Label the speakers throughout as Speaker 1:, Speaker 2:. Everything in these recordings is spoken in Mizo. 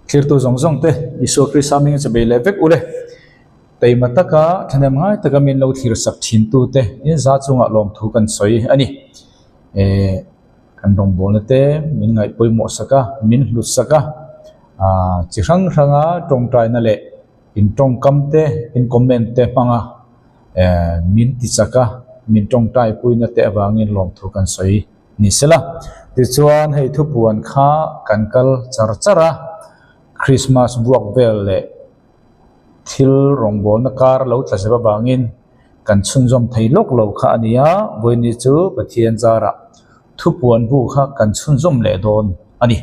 Speaker 1: Thlirtu zawng zawng te Isua Krista hming a chabei leh vek u le. Taima taka thahnem ngai taka min lo thlir sak thin tu te in za chungah lawmthu kan sawi a ni. Ehh kan rawngbawlna te min ngaih pawimawh sak a, min hlut sak a, aah chi hrang hranga tawngtaina leh in tawngkam te in comment te hmanga ehh min ti chak a, min tawngtai puina te avangin lawmthu kan sawi ni sela. Tichuan hei thupuan kha kan kal char char a, Christmas buak vel leh thil rawngbawlna kar lo tla zep avangin kan chhunzawm thei lawk lo kha a ni a, vawiini chu Pathian zarah thupuan bu kha kan chhunzawm leh dawn a ni.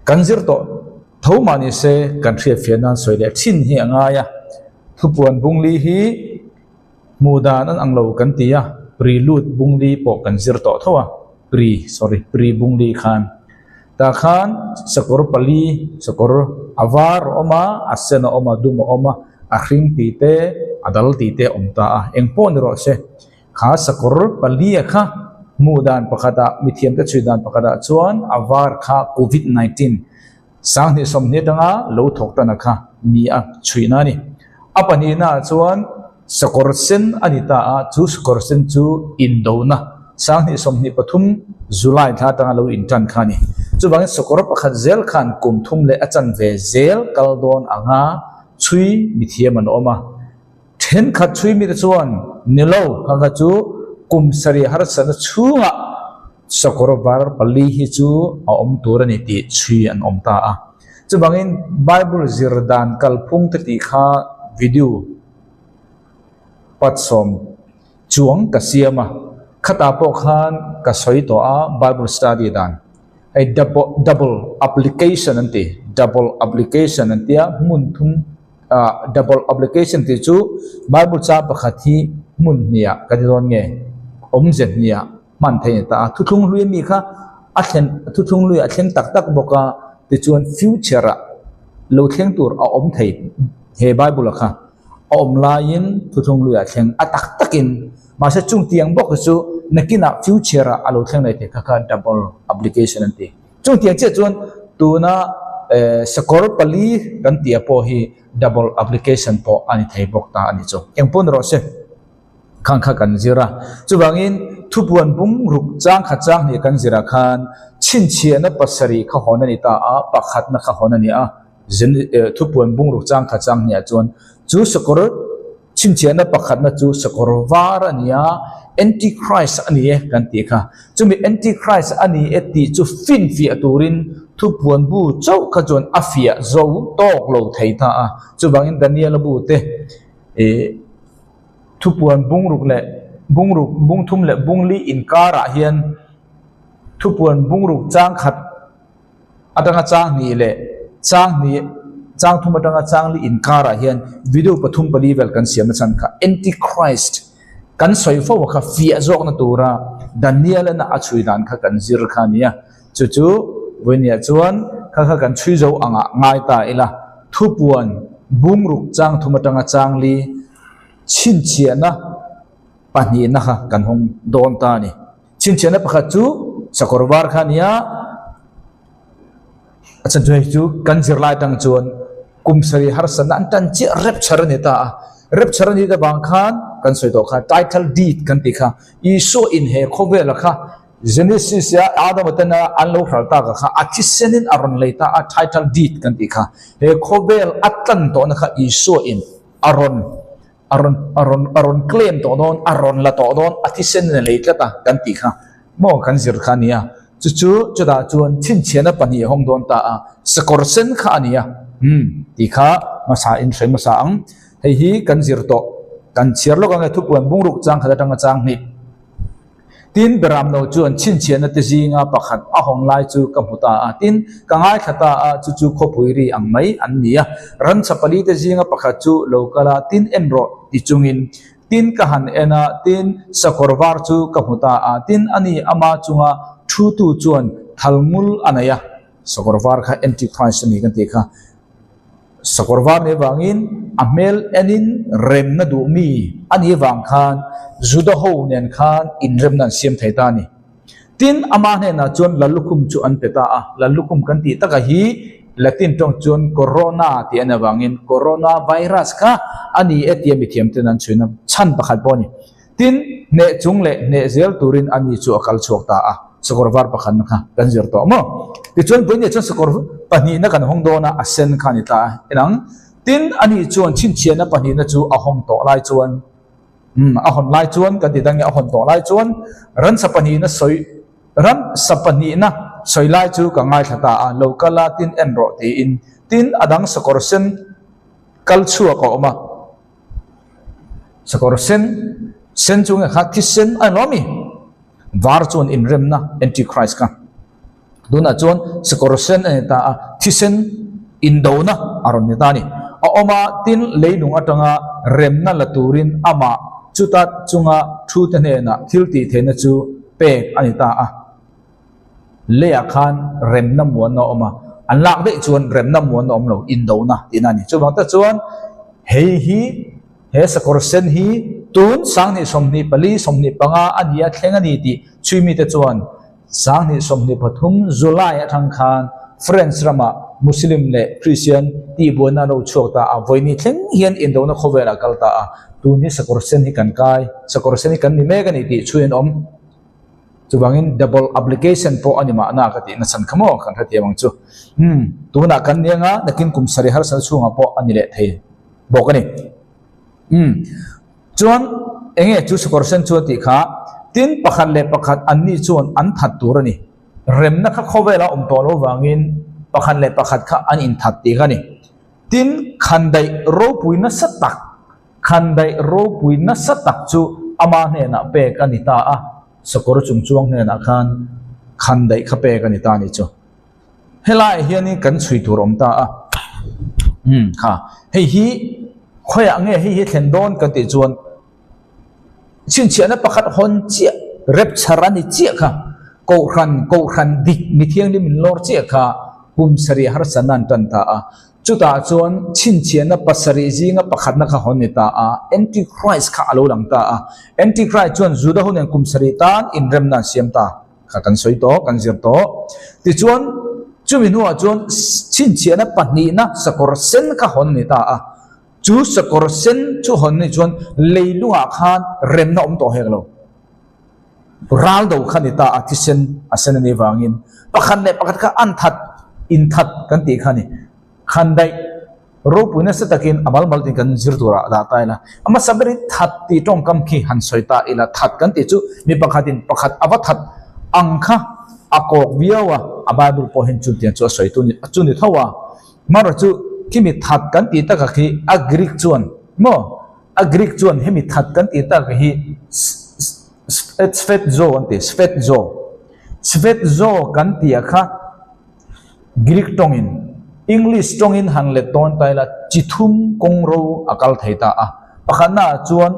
Speaker 1: Kan zir tawh tho mah ni se kan hriatfiah nan sawi leh thin hi a ngai a, thupuan bungli hi hmuh dan an ang lo kan ti a, prelude bungli pawh kan zir tawh tho a, pre sorry pre bungli khan tah khan sakawr pali sakawr a var a awm a, a sen a awm a, dum a awm a, a hring tih te a dal tih te a awm ta a, engpawh ni rawh se. Kha sakawr palia kha hmuh dan pakhatah mithiamte chhui dan pakhatah chuan a var kha Covid 19 sanghnih sawmhnih atanga lo thawk tana kha ni a chhuihna a ni. A pahnihnaah chuan sakawr sen a ni ta a, chu sakawr sen chu indona sanghnih 23 July thla atanga lo intan kha a ni. Chuvangin sakawr pakhat zel khan kum thum leh a chanve zel kal dawn anga chhui mithiam an awm a. Thenkhat chhui mite chuan, Ni lo, kha kha chu kum sarih harsatna chhungah sakawr var pali hi chu a awm tur a ni tih chhui an awm ta a. Chuvangin Bible zir dan kalphung te tih kha video patsawm chuang ka siam a, khatah pawh khan ka sawi tawh a Bible study dan hei double application an ti, double application an tia hmun thum Ah double application tih chu Bible cha pakhat hi hmun hniah ka ti dawn nge awmze hniah hman theih a ni ta a, thuthlung hlui ami kha a thlen thuthlung hlui a thleng tak tak bawk a tichuan future ah lo thleng tur a awm thei he Bible ah kha a awm laiin thuthlung hlui a thleng a tak takin mahse chung tiang bawk hi chu nakinah future ah a lo thleng leh thei kha kha double application an ti. Chutiang chiah chuan tuna sakawr pali kan tih ah pawh hi double application pawh a ni thei bawk ta a ni chu. Eng pawh ni rawh se khang kha kan zir a. Chuvangin thupuan bung ruk chang khat chang hnih kan zir ah khan chhinchhiahna pasarih kha hawn a ni ta a, pakhatna kha hawn a ni a. Thupuan bung ruk chang khat chang hnih ah chuan chu sakawr Chhinchhiahna pakhatna chu sakawr var a ni a, Antichrist a ni e kan tih kha. Chumi Antichrist a ni e tih chu finfiah turin thupuan bu chauh kha chuan a fiah zo tawk lo thei ta a. Chuvangin Daniela bu te ih thupuan bungruk leh bungruk bungthum leh bungli inkarah hian thupuan bungruk changkhat atanga chang hnih leh chang hnih chang thum atanga chang li inkarah hian video pathum pali vel kan siam nachhan kha antichrist kan sawi fo kha fiah zawkna tura Daniel-a a chhui dan kha kan zir kha a ni a, chu chu vawinia chuan kha kha kan chhui zo angah ngai ta ila thupuan bungruk chang thum atanga chang li chhinchhiahna pahnihna kha kan hawng dawn ta a ni. Chhinchhiahna pakhat chu sakawr var kha a ni a, a chhan chu hei chu kan zirlai atang chuan kum sarih harsatna an tan chiah rapture a ni ta a, rapture a nih avang khan kan sawi tawh kha title deed kan tih kha Isua in he khawvela kha Genesis a Adama ten a an lo hral tak a kha a thisenin a rawn lei ta a title deed kan tih kha he khawvel a tlan tawhna kha Isua in a rawn A rawn a rawn a rawn claim tawh dawn, a rawn la tawh dawn, a thisen in a lei tlat a kan tih kha maw kan zir kha a ni a. Chu chu chutah chuan chhinchhiahna pahnih a hawng dawn ta a, sakawr sen kha a ni a, umm tih kha hmasa in hre hmasa ang. Hei hi kan zir tawh, kan chhiar lawk ang e thupuan bungruk chang khat atanga chang hnih. Tin, Beramno chuan chhinchhiahna te zinga pakhat a hawng lai chu ka hmu ta a. Tin, ka ngaithla ta a, chu chu khawpui ri ang mai an ni a. Rancha pali te zinga pakhat chu lo kal a, tin en rawh ti chungin. Tin, ka han en a, tin, sakawr var chu ka hmu ta a. Tin, ani ama chunga thutu chuan thalngul a nei a. Sakawr var kha Antichrist a ni kan tih kha. Sakawr var nih avangin a hmel enin remna duh mi a nih avang khan Juda ho nen khan inremna an siam thei ta a ni. Tin, ama hnenah chuan Lallukhum chu an pe ta a. Lallukhum kan tih taka hi Latin tawng chuan corona tih a ni avangin corona virus kha a ni e tia mithiamten an chhuina chhan pakhat pawh a ni. Tin, hneh chung leh hneh zel turin a ni chu a kal chhuak ta a, sakawr var pakhatna kha kan zir tawh maw? Tichuan vawiin chuan sakawr pahnihna kan hawng dawn a, a sen kha a ni ta a, enang. Tin, a ni chuan chhinchhiahna pahnihna chu a hawng tawh lai chuan, umm, a hawn lai chuan kan ti dang nge a hawn tawh lai chuan ransa pahnihna sawi, ransa pahnihna sawi lai chu ka ngaithla ta a, lo kal a, tin en rawh tiin. Tin, a dang sakawr sen kal chhuak a awm a. Sakawr sen, sen chu nge kha thisen a ni mi? Var chuan inremna antichrist kha. Tunah chuan sakawr sen a ni ta a, thisen indona a rawn ni ta a ni. A awm a, tin leilung atanga remna la turin amah chuta chunga thute hnenah thil tih theihna chu pek a ni ta a. Leiah khan remna muanna a awm a, an lak daih chuan remna muanna a awm lo, indona tihna a ni. Chuvang tak chuan hei hi, he sakawr sen hi tun 2024, 25 a nia thleng a ni tih chhui mite chuan 2023 July atang khan France ramah Muslim leh Christian tihbuaina a lo chhuak ta a, vawiini thleng hian indona khawvelah a kal ta a, tun hi sakawr sen hi kan kai, sakawr sen hi kan ni mek a ni tih chhui an awm. Chuvangin double application pawh a ni mahna ka tih nachhan kha maw kan hrethiam ang chu. Umm, tunah kan ni anga nakin kum sarih harsatna chhungah pawh a ni leh thei bawk a ni. Umm, chuan enge chu sakawr sen chu a tih kha, tin pakhat leh pakhat an ni chuan an that tur a ni. Remna kha khawvela awm tawh lo vangin pakhat leh pakhat kha an inthat tih kha a ni. Tin, khandaih ropui nasa tak Khandaih ropui nasa tak chu ama hnenah pek a ni ta a, sakawr chung chuang hnenah khan khandaih kha pek a ni ta a ni chu. Helaiah hianin kan chhui tur awm ta a, umm kha hei hi khawiah nge hei hi thlen dawn kan tih chuan chhinchhiahna pakhat hawn chiah rapture a ni chiah kha, kohhran kohhran dik mithianghlim in lawr chiah kha kum sarih harsatna an tan ta a. Chutah chuan chhinchhiahna pasarih zinga pakhatna kha hawn ni ta a, Antichrist kha a lo lang ta a. Antichrist chuan Juda ho nen kum sarih tan inremna an siam ta kha kan sawi tawh, kan zir tawh. Tichuan, chumi hnuah chuan chhinchhiahna pahnihna sakawr sen kha hawn ni ta a. Chu sakawr sen chu hawn ni chuan leilungah khan remna awm tawh hek lo. Ral do kha ni ta a, thisen a sen a nih vangin pakhat leh pakhat kha an that, in that kan tih kha a ni. Khandaih ropui nasa takin a mal mal tin kan zir turah dah ta ila, a hmasa ber hi that tih tawngkam khi han sawi ta ila, that kan tih chu mi pakhatin pakhat a va that ang kha a kawk viau a, a Bible pawh hian chutiang chu a sawi tu chu ni tho a, marawh chu khimi that kan tih takah khi a Greek chuan maw, A Greek chuan hemi that kan tih tak hi Sfetzo an ti, Sfetzo. Sfetzo kan tih ah kha Greek tawngin, English tawngin han let dawn ta ila chi thum kawng ro a kal thei ta a. Pakhatna ah chuan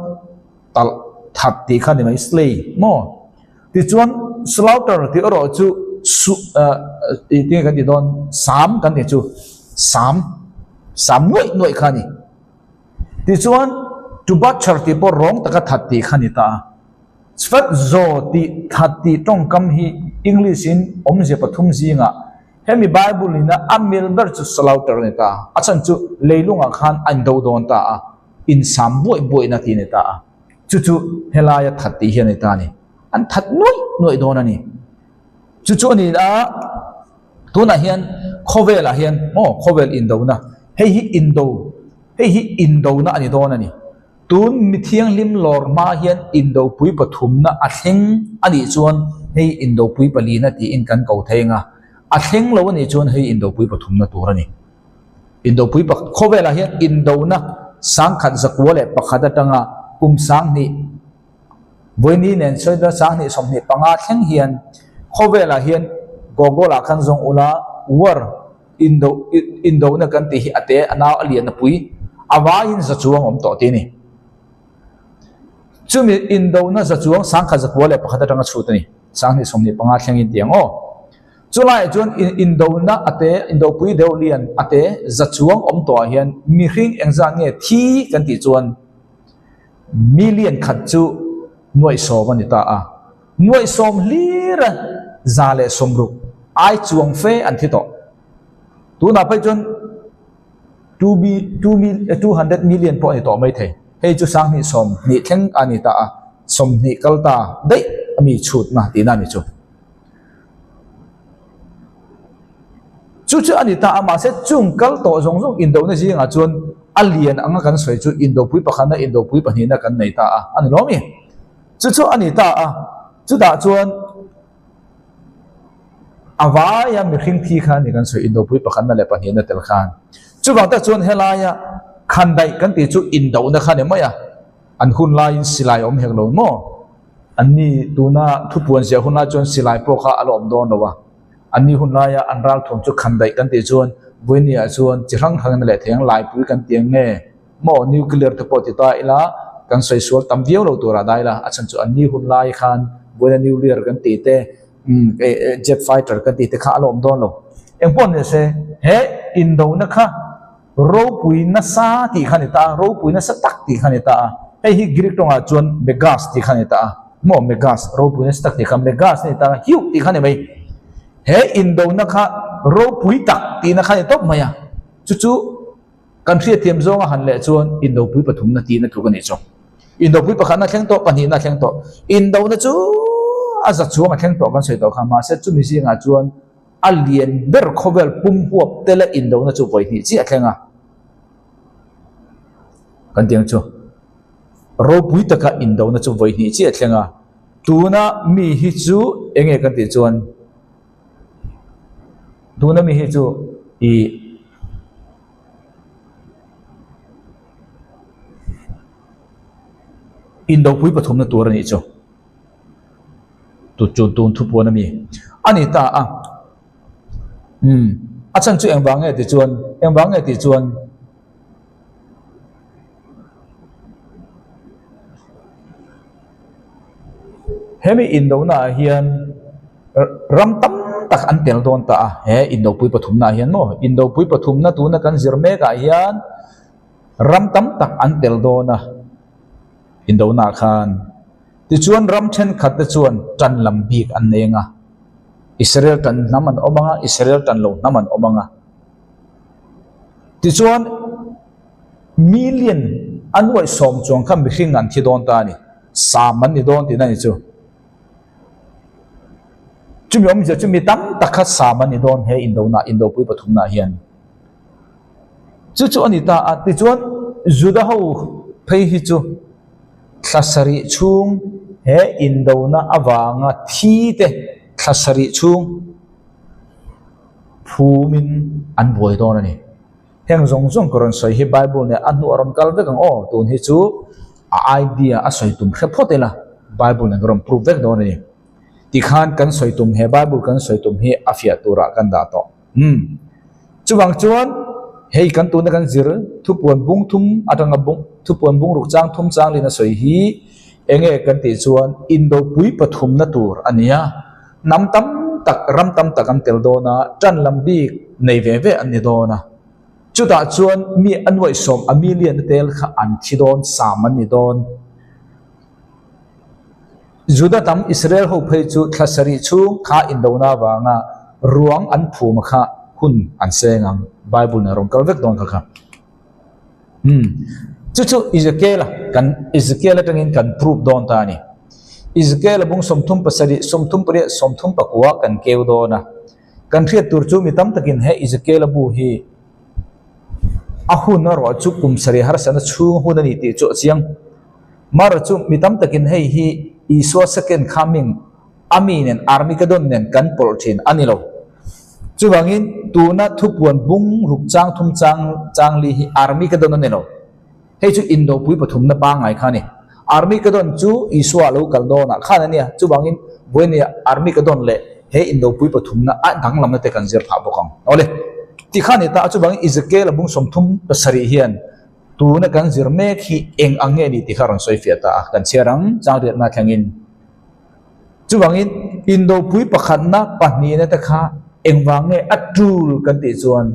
Speaker 1: talh that tih kha ni mai, slay maw? Tichuan slaughter tih erawh chu su eh tinge kan tih dawn sam kan tih chu sam, sam nuaih nuaih kha a ni. Tichuan, to butcher tih pawh rawng taka that tih kha ni ta a. Chfat zaw tih that tih tawngkam hi English in awmzia pathum zingah hemi Bible ina a mil ber chu slaughter a ni ta a. A chhan chu leilungah khan a indo dawn ta a, insam buaih buaihna tih a ni ta a. Chu chu helaia that tih hi a ni ta a ni. An that nuaih nuaih dawn a ni. Chu chu a ni a. Tunah hian khawvelah hian maw khawvel indona hei hi indo hei hi indona a ni dawn a ni. Tun mi thianghlim lawr hma hian indopui pathumna a thleng a nih chuan hei indopui palina tiin kan ko thei ang a, a thleng lo a nih chuan hei indopui pathumna tur a ni. Indopui pakhat khawvelah hian indona sangkhat zakua leh pakhat atanga kum 2000 Vawiini nen sawi dawn 2025 thleng hian khawvelah hian Google ah khan zawng ula war indo indona kan tih hi a te a nau a lian a pui a vaiin za chuang awm tawh tih a ni. Chumi indona za chuang 1901 atanga chhut a ni. 2025 thlengin ti ang aw. Chulaiah chuan indona a te indopui deuh lian a te za chuang awm tawhah hian mihring engzat nge thi kan tih chuan Million khat chu nuaih sawm a ni ta a, nuaih sawm hlira 160 ai chuang fe an thi tawh. Tunah phei chuan 200 million pawh a ni tawh mai thei. Hei chu 20 20 thleng a ni ta a, 20 kal ta daih a mi chhutna tihna a ni chu. Chu chu a ni ta a, mahse chung kal tawh zawng zawng indona zingah chuan a lian anga kan sawi chu indopui pakhatna, indopui pahnihna kan nei ta a, a ni lawm i? Chu chu a ni ta a, chutah chuan a vaia mihring thi kha a ni kan sawi indopui pakhatna leh pahnihna tel khan. Chuvang tak chuan helaia khandaih kan tih chu indona kha a ni mai a, an hun laiin silai a awm hek lo maw? Anni tuna thupuan ziah hun lai chuan silai pawh kha a la awm dawn lo a. Anni hun laia an ralthuam chu khandaih kan tih chuan Vawinia chuan chi hrang hrangin a leh thei ang, laipui kan ti ang nge maw nuclear te pawh ti ta ila kan sawi sual tam viau lo turah dah ila a chhan chu anni hun lai khan Vawinia nuclear kan tih te jet fighter kan tih te kha a la awm dawn lo. Engpawh ni se he indona kha Ropui nasa tih kha a ni ta a, ropui nasa tak tih kha a ni ta a. Hei hi Greek tawngah chuan megas tih kha a ni ta a. Maw megas, ropui nasa tak tih kha megas a ni ta a, hiuh tih kha a ni mai. He indona kha ropui tak tihna kha a ni tawp mai a. Chu chu kan hriatthiam zawnga han leh chuan indopui pathumna tihna tluk a nih chu. Indopui pakhatna thleng tawh, pahnihna thleng tawh. Indona chu a za chuang a thleng tawh kan sawi tawh kha, mahse chumi zingah chuan A lian ber khawvel pum huap tela indona chu vawi hnih chiah a thleng a. Kan tih ang chu ropui taka indona chu vawi hnih chiah a thleng a. Tuna mi hi chu eng nge kan tih chuan tuna mi hi chu ih indopui pathumna tur a nih chu. Tu chu tun thu puan a mi a ni ta a umm a chhan chu engvang nge tih chuan engvang nge tih chuan hemi indona ah hian ram tam tak an tel dawn ta a he indopui pathumna ah hian maw indopui pathumna tuna kan zir mek ah hian ram tam tak an tel dawn a indona ah khan. Tichuan ram thenkhat te chuan tan lam bik an nei anga, Israel tan hnam an awm anga, Israel tan lo hnam an awm anga. Tichuan million a nuaih sawm chuang kha mihring an thi dawn ta a ni, sam an ni dawn tihna a ni chu. Chumi awmzia chu mi tam tak kha sam an ni dawn he indona, indopui pathumna hian. Chu chu a ni ta a, tichuan Juda ho phei hi chu Thla sarih chhung he indona avanga thi te thla sarih chhung phumin an buai dawn a ni. Heng zawng zawng ka rawn sawi hi Bible nen a hnuah rawn kal vek ang aw, tun hi chu a idea a sawi tum hre phawt ila Bible nen ka rawn prove vek dawn a ni. Tikhan kan sawi tum he Bible kan sawi tum hi a fiah turah kan dah tawh. Umm. Chuvang chuan hei kan tuna kan zir thupuan bung thum atanga bung thupuan bung ruk chang thum chang lin a sawi hi enge kan tih chuan indopui pathumna tur a ni a, hnam tam tak ram tam tak an tel dawn a, tan lam bik nei ve ve an ni dawn a. Chutah chuan mi a nuaihsawm a million a tel kha an thi dawn sam an ni dawn. Juda tam Israel ho phei chu thla sarih chhung kha indona avanga ruang an phum a kha hun an seng ang. Bible nen a rawn kal vek dawn kha kha. Umm. Chu chu Ezekiel-a kan Ezekiel atangin kan prove dawn ta a ni. Ezekiel-a bung 37, 38, 34 kan keu dawn a. Kan hriat tur chu mi tam takin he Ezekiel-a bu hi a hun erawh chu kum sarih harsatna chhung hun a ni tih chu a chiang. Mara chu mi tam takin hei hi Isua second coming a mi nen Armageddon nen kan pawlh thin a ni lo. Chuvangin tuna thupuan bung ruk chang thum chang chang li hi Armageddon a ni lo. Hei chu indopui pathumna pangngai kha a ni. Armageddon chu Isua a lo kal dawnah khan a nia. Chuvangin vawinia Armageddon leh he indopui pathumna a danglamna te kan zir phah bawk ang. Awle, ti kha a ni ta a. Chuvangin Ezekiel a bung 37 hian Tuna kan zir mek hi eng ang nge ni tih kha rawn sawi fiah ta a, kan chhiar ang chang riatna thlengin. Chuvangin indopui pakhatna pahnihna te kha engvang nge a tul kan tih chuan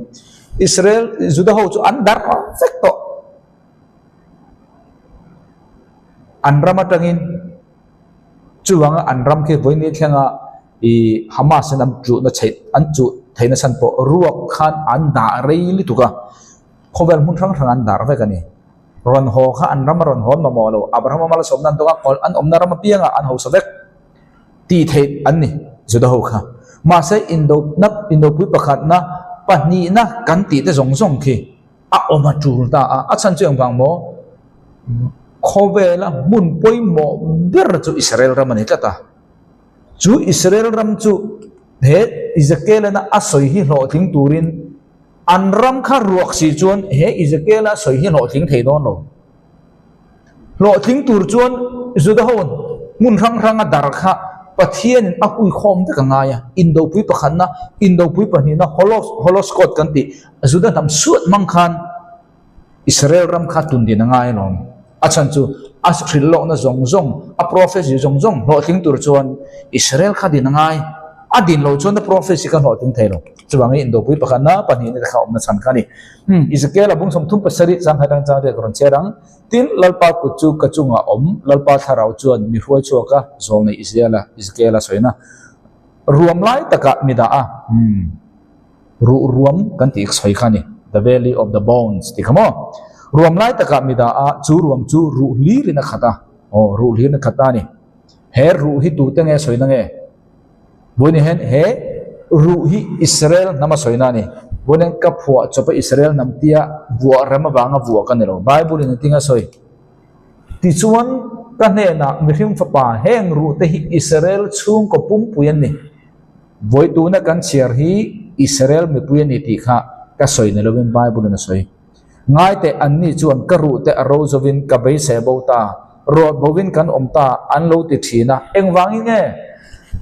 Speaker 1: Israel Juda ho chu an darh vek tawh. An ram atangin chuvanga an ram khi vawiin thlenga i Hamas in an chuhna chheih an chuh. theihna chhan pawh ruak khan an dah rei lutuk a, khawvel hmun hrang hrang an dar vek a ni. Rawn haw kha an ram a rawn hawn mamawh lo, Abrahama malsawmna an dawng a, an awmna ram apiangah an hausa vek tih theih an ni Juda ho kha. Mahse indopna indopui pakhatna pahnihna kan tih te zawng zawng khi a awm a tul ta a, a chhan chu engvang maw? Khawvela hmun pawimawh ber chu Israel ram a ni tlat a. Chu Israel ram chu he Ezekiel-ana a sawi hi hlawhtling turin an ram kha ruak si chuan he Ezekiel-a sawi hi hlawhtling thei dawn lo. Hlawhtling tur chuan Juda ho hmun hrang hranga dar kha Pathianin a huikhawm vek a ngai a, Indopui pakhatna, Indopui pahnihna, Holocaust kan tih Juda hnam suat hmang khan Israel ram kha tun din a ngai alawm. A chhan chu a hrilh lawkna zawng zawng, a prophecy zawng zawng hlawhtling tur chuan Israel kha din a ngai. A din loh chuan a prophecy kha hlawhtling thei lo. Chuvangin indopui pakhatna pahnihna te kha awmna chhan kha a ni. Umm, Ezekiel a bung 37 chang khat atang chang riak rawn chhiar ang. Tin, Lalpa kut chu ka chungah awm, Lalpa thlarau chuan mi hruai chhuak a, zawlnei Ezekiel a, Ezekiel a sawina ruam lai takah mi dah a. Umm. Ruh ruam kan tih sawi kha a ni, the valley of the bones tih kha maw? Ruam lai takah mi dah a, chu ruam chu ruh hlirin a khat a, aw ruh hlirin a khat ta a ni. He ruh hi tute nge sawina nge? Vawiin hian he ruh hi Israel hnam a sawina a ni. Vawiin hian ka phuah chawp a Israel hnam tia vuah rem avanga vuah ka ni lo. Bible in engtin a sawi? Tichuan ka hnenah mihring fapa heng ruh te hi Israel chhungkaw pumpui an ni. Vawi tuna kan chhiar hi Israel mipui a ni tih kha ka sawi ni lovin Bible in a sawi. Ngai teh anni chuan ka ruh te a ro zovin ka beisei bo ta, rawt bovin kan awm ta an lo ti thin a, engvangin nge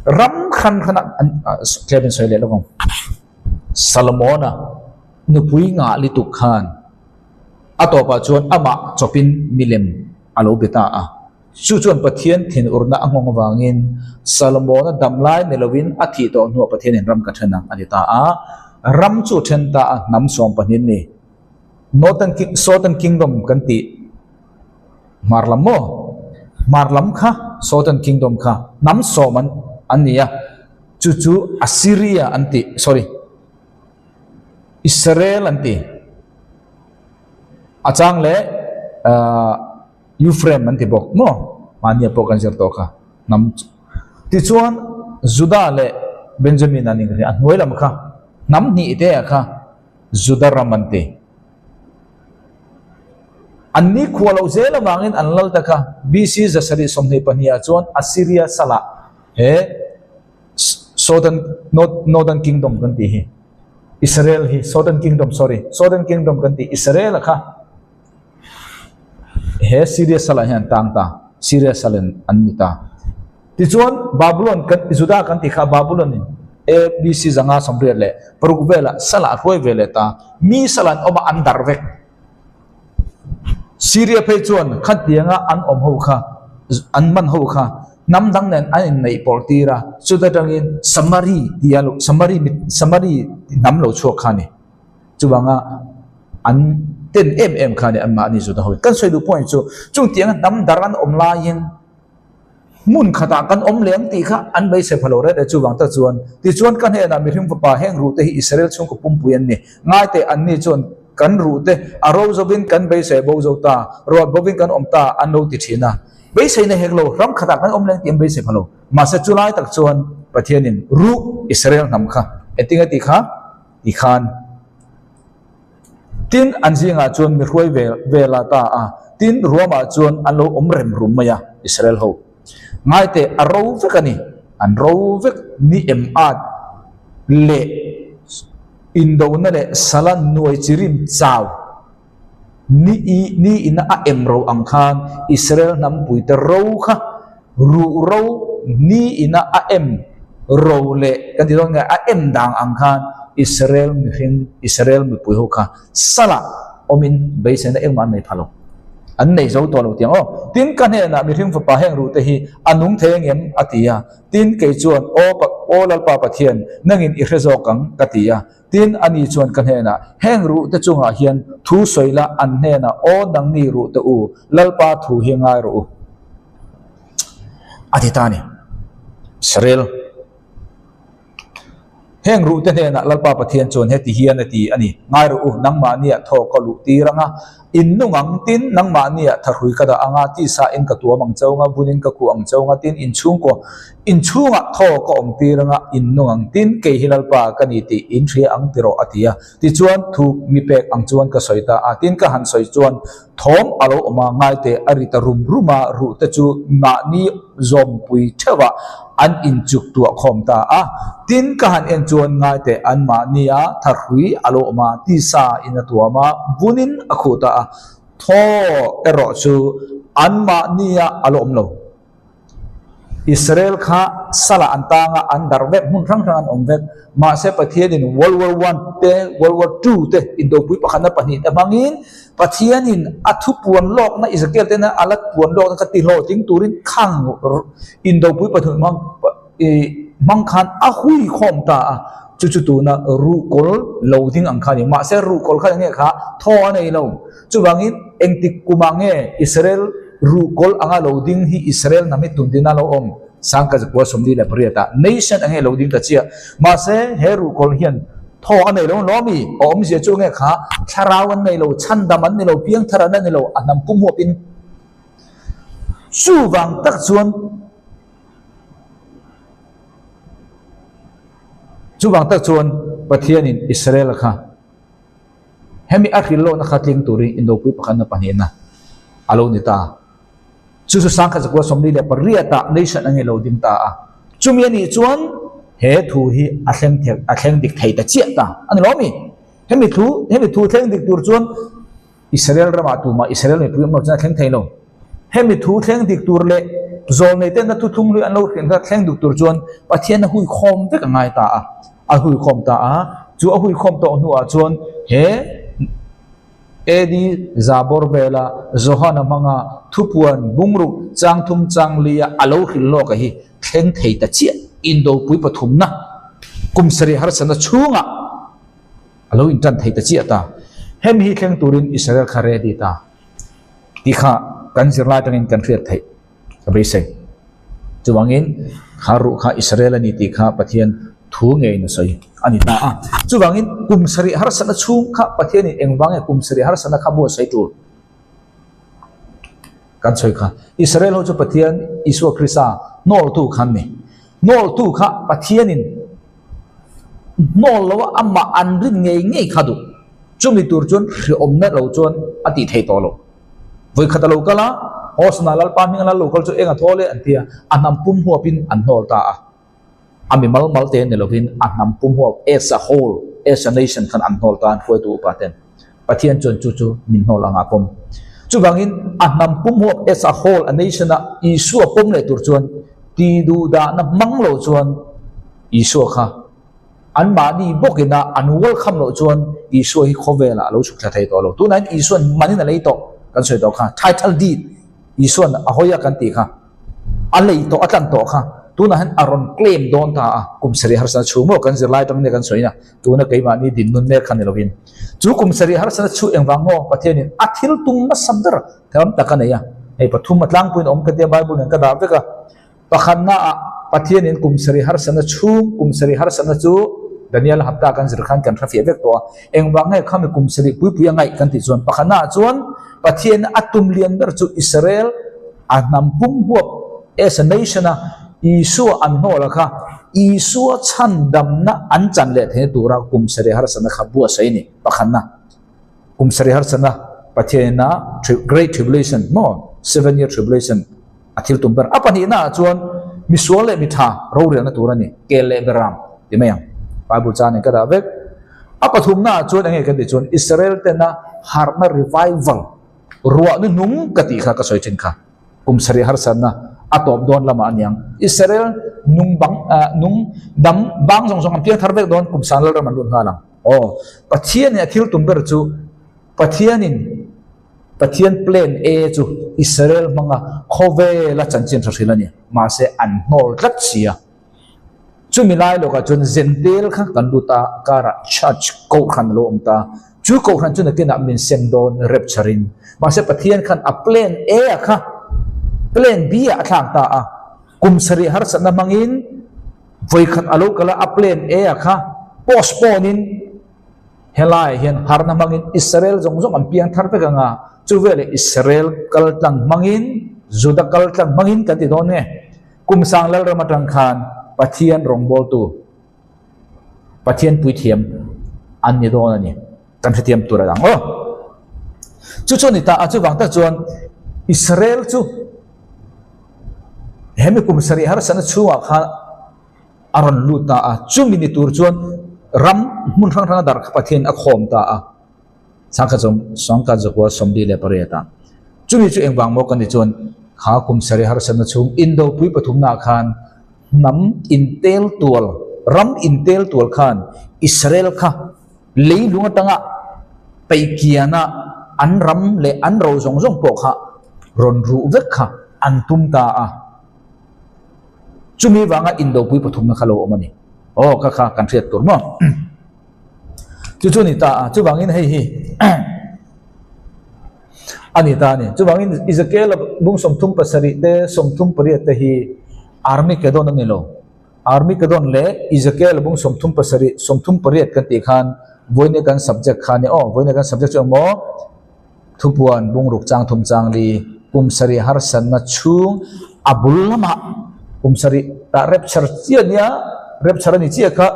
Speaker 1: ram hran hran ah an tlem in sawi leh lawk ang. Salomona nupui ngah lituk khan a tawpah chuan amah chawpin milem a lo be ta a. Chu chuan Pathian thinurna a nghawng avangin Salomona dam lai ni lovin a thih tawh hnuah Pathianin ram ka then ang a ti ta a. Ram chu then ta a, hnam 12 ni. Northern King, Southern Kingdom kan tih hmar lam maw? Hmar lam kha Southern Kingdom kha hnam sawm an an ni a, chu chu Assyria an tih, sorry, Israel an ti. A chang leh ahh. Ephraim an ti bawk maw? Mahnia pawh kan zir tawh kha hnam chu. Tichuan Judah leh Benjamin an inri a hnuai lam kha hnam hnih te ah kha Judah ram an ti. An ni khua loh zel avangin an lal ta kha BC 722 ah chuan Assyria salah he Southern Northern Kingdom kan tih hi Israel hi Southern Kingdom sorry Southern Kingdom kan tih Israel a kha He Syria salah hian an tang ta, Syria sal in an ni ta. Tichuan Babylon kan Judah kan tih kha Babylon in ABC 586 velah salah a hruai ve leh ta. Mi salah an awm a an darh vek. Syria phei chuan khatianga an awm ho kha an man ho kha hnam dang nen an inneih pawlh tir a, chuta tangin Samari tia Samari Samari hnam lo chhuak kha a ni. Chuvanga an ten em em kha a ni anmahni Juda ho in. Kan sawi duh pawh chu chungtianga hnam dar an awm laiin hmun khatah kan awm leh ang tih kha an beisei pha lo reng reng chuvang tak chuan tichuan ka hnenah mihring fapa heng ruhte hi Israel chhungkaw pumpui an ni. Ngaiteh anni chuan kan ruhte a ro zovin kan beisei bo zo ta, ruat bovin kan awm ta an lo ti thin a. Beiseina hek lo ram khatah kan awm leh ang tih an beisei pha lo. Mahse chulai tak chuan Pathianin ruh Israel hnam kha engtin a tih kha? Ti khan tin an zingah chuan mi hruai ve vel a ta a, tin ruamah chuan an lo awm rem rum mai a, Israel ho. Ngaiteh a ro vek a ni, an ro vek ni em at leh indona leh sala nuai chi rim chau ni i ni ina a em ro ang khan Israel hnampuite ro kha Ruh ro ni ina a em ro leh kan ti dawn nge a em dang ang khan Israel mihring, Israel mipui ho kha salah awmin beiseina engmah an nei pha lo. An nei zo tawh lo tiang aw. Tin ka hnenah mihring fapa heng ruh te hi a nung thei angem a ti a. Tin kei chuan aw aw Lalpa Pathian nangin i hre zawk ang ka ti a. Tin ani chuan ka hnenah heng ruh te chungah hian thu sawi la an hnenah aw nangni ruh te u Lalpa thu hi ngai rawh u. A ti ta a ni. Israel. Heng ruhte hnenah Lalpa Pathian chuan heti hian a ti a ni, Ngai rawh u, nangmahniah thaw ka luh tir ang a, in nung ang, tin, nangmahniah thahrui ka dah ang a, tisa in ka tuam ang chau ang a, bunin ka khuh ang chau ang a, tin, in chhungkaw in chhungah thaw ka awm tir ang a, in nung ang, tin, kei hi Lalpa ka ni tih in hria ang ti rawh, a ti a. Tichuan, thu mi pek ang chuan ka sawi ta a, tin, ka han sawi chuan thawm a lo awm a, ngaite a ri ta rum rum a, ruhte chu mahni zawmpui theuhah an inchuk tuah khawm ta a. Tin, ka han en chuan ngaite anmahnia thahrui a lo awm a, tisa in a tuam a, vunin a khuh ta a, thaw erawh chu anmahnia a lo awm lo. Israel kha salah an tang a, an darh vek, hmun hrang hrang an awm vek. Mahse Pathianin World War One te, World War Two te, indopui pakhatna pahnih te hmangin Pathianin a thupuan lawkna Ezekiel tena a la puan lawkna kha tihlawhtling turin khang indopui pathum hmang hmang khan a hui khawm ta a. Chu chu tuna ruhkawl lo ding ang kha a ni. Mahse ruhkawl kha enge kha thaw a nei lo. Chuvangin engtik kumah nge Israel ruhkawl anga lo ding hi Israel hnam hi tun dina lo awm? Sangka zakua 48 ah nation enge lo ding ta chiah. Mahse he ruhkawl hian thaw a nei lo lo ami? A awmzia chu enge kha thlarau an nei lo, chhandam an ni lo, piangthar an la ni lo, a hnam pum huapin. Chuvang tak chuan Chuvang tak chuan Pathianin Israel kha Hemi a hrilh lohna kha tling turin indopui pakhatna pahnihna a lo ni ta. Chu chu sangkhat zakua 48 ah nation angin lo ding ta a. Chumi a nih chuan he thu hi a thleng thei a thleng dik thei ta chiah ta a ni lo mi? Hemi thu hemi thu thleng dik tur chuan Israel ramah tumah Israel mipui awm lo chuan a thleng thei lo. Hemi thu thleng dik tur leh zawlnei tena thuthlung hlui an lo hrilh kha thleng dik tur chuan Pathian a huikhawm vek a ngai ta a. A huikhawm ta a, chu a huikhawm tawh hnuah chuan he AD Zabawr vela Johana hmanga thupuan bungruk changthum changlia a lo hrilh lawk a hi thleng thei ta chiah indopui pathumna kum sarih harsatna chhungah a lo intan thei ta chiah ta. Hemi hi thleng turin Israel kha ready ta tih kha kan zirlai atangin kan hriat theih. Ka beisei. Chuvangin kha ruh kha Israel a ni tih kha Pathian thu ngeiin a sawi a ni ta a. Chuvangin kum sarih harsatna chhung kha Pathianin engvang nge kum sarih harsatna kha buatsaih tur kan sawi kha. Israel ho chu Pathian Isua Krista hnawltu kha an ni. Hnawltu kha Pathianin hnawl lo a amah an rin ngei ngei kha duh. Chumi tur chuan hriawmna lo chuan a tih theih tawh lo. Vawikhat a lo kal a, Hosana Lalpa hming a lal lo kal chu eng a thawl e an ti a, a hnam pum huapin an hnawl ta a. A mi mal mal te ni lovin a hnam pum huap as a whole, as a nation khan an hnawl ta a, an hruaitu upa ten. Pathian chuan chu chu min hnawl anga a pawm. Chuvangin a hnam pum huap as a whole, a nation a Isua pawm leh tur chuan ti duhdahna hmang lo chuan Isua kha Anmahni bawkina an welcome loh chuan Isua hi khawvelah a lo chhuk thla thei tawh lo. Tunah hian Isua'n manin a lei tawh kan sawi tawh kha, title deed Isua'n a hawi a kan tih kha, a lei tawh a tlan tawh kha, tunah hian a rawn claim dawn ta a, kum sarih harsana chhung maw kan zirlai atang nia kan sawi na, tuna keimahni dinhmun mek kha ni lovin. Chu kum sarih harsana chhu engvang maw Pathianin a thil tum hmasa ber thiam tak a nei a, hei pathum a tlangpuiin a awm ka tia Bible nen ka dah vek a. Pakhatnaah Pathianin kum sarih harsatna chhung, kum sarih harsatna chu Daniel hapta kan zir khan kan hre fiah vek tawh a. Engvang nge khami kum sarih puipui a ngaih kan tih chuan pakhatnaah chuan Pathian a tum lian ber chu Israel a hnam pum huap as a nation a Isua an hnawl a kha Isua chhandamna an chan leh theihna tura kum sarih harsatna kha buatsaih a ni pakhatna. Kum sarih harsatna Pathianin a Great Tribulation maw Seven Year Tribulation A thil tum ber a pahnihna ah chuan misual leh mitha rorelna tur a ni, kel leh beram ti mai ang. Bible chan in ka dah vek. A pathumna ah chuan enge kan tih chuan Israel tena harhna revival ruah nu hnung ka tih kha ka sawi thin kha. Kum sarih harsatna a tawp dawn lamah a niang. Israel nung bang nung dam bang zawng zawng an piang thar vek dawn kum sang lalram an lut nghal ang. Aw Pathian in a thil tum ber chu Pathianin Pathian plan A chu Israel hmanga khawvela chanchin hre hrilh a ni. Mahse, an hnawl tlat si a. Chumi lai lawkah chuan Zentel kha kan lut a, karah church kohhran a lo awm ta. Chu kohhran chu nakinah min sem dawn rapture in. Mahse, Pathian khan a plan A a kha plan B ah a thlak ta a. Kum sarih harsatna hmangin vawikhat a lo kal a, a plan A a kha. Postpone in helaiah hian harna hmangin Israel zawng zawng an piang thar vek ang a, chu veleh Israel kal tlang hmangin, Juda kal tlang hmangin kan ti dawn nge? Kum sang Lalram atang khan Pathian rawngbawltu, Pathian puithiam an ni dawn a ni. Kan hrethiam tur a dang aw. Chu chu a ni ta a, chuvang tak chuan Israel chu hemi kum sarih harsatna chhungah khan a rawn lut ta a, chumi ni tur chuan ram hmun hrang hranga dar kha Pathian a khawm ta a, Sangkhat zawm Sangkhat zakua 48 ah. Chumi chu engvang maw kan ti chuan kha kum sarih harsatna chhung Indopui pathumnaah khan hnam intel tual, ram intel tual khan Israel kha leilung atanga peihkiana an ram leh an ro zawng zawng pawh kha rawn ruh vek kha an tum ta a. Chumi vanga Indopui pathumna kha lo awm a ni. Aw kha kha kan hriat tur maw? Chu chu a ni ta a, chuvangin hei hi a ni ta a ni. Chuvangin Ezekiel bung 37 te 38 te hi Armageddon a ni lo. Armageddon leh Ezekiel bung 37, 38 kan tih khan vawiin kan subject kha a ni aw. Vawiin kan subject chu engmaw? Thupuan bung ruk chang thum chang li kum sarih harsatna chhung a bul lamah kum sarih tah rapture chiah nia, rapture a ni chiah kha.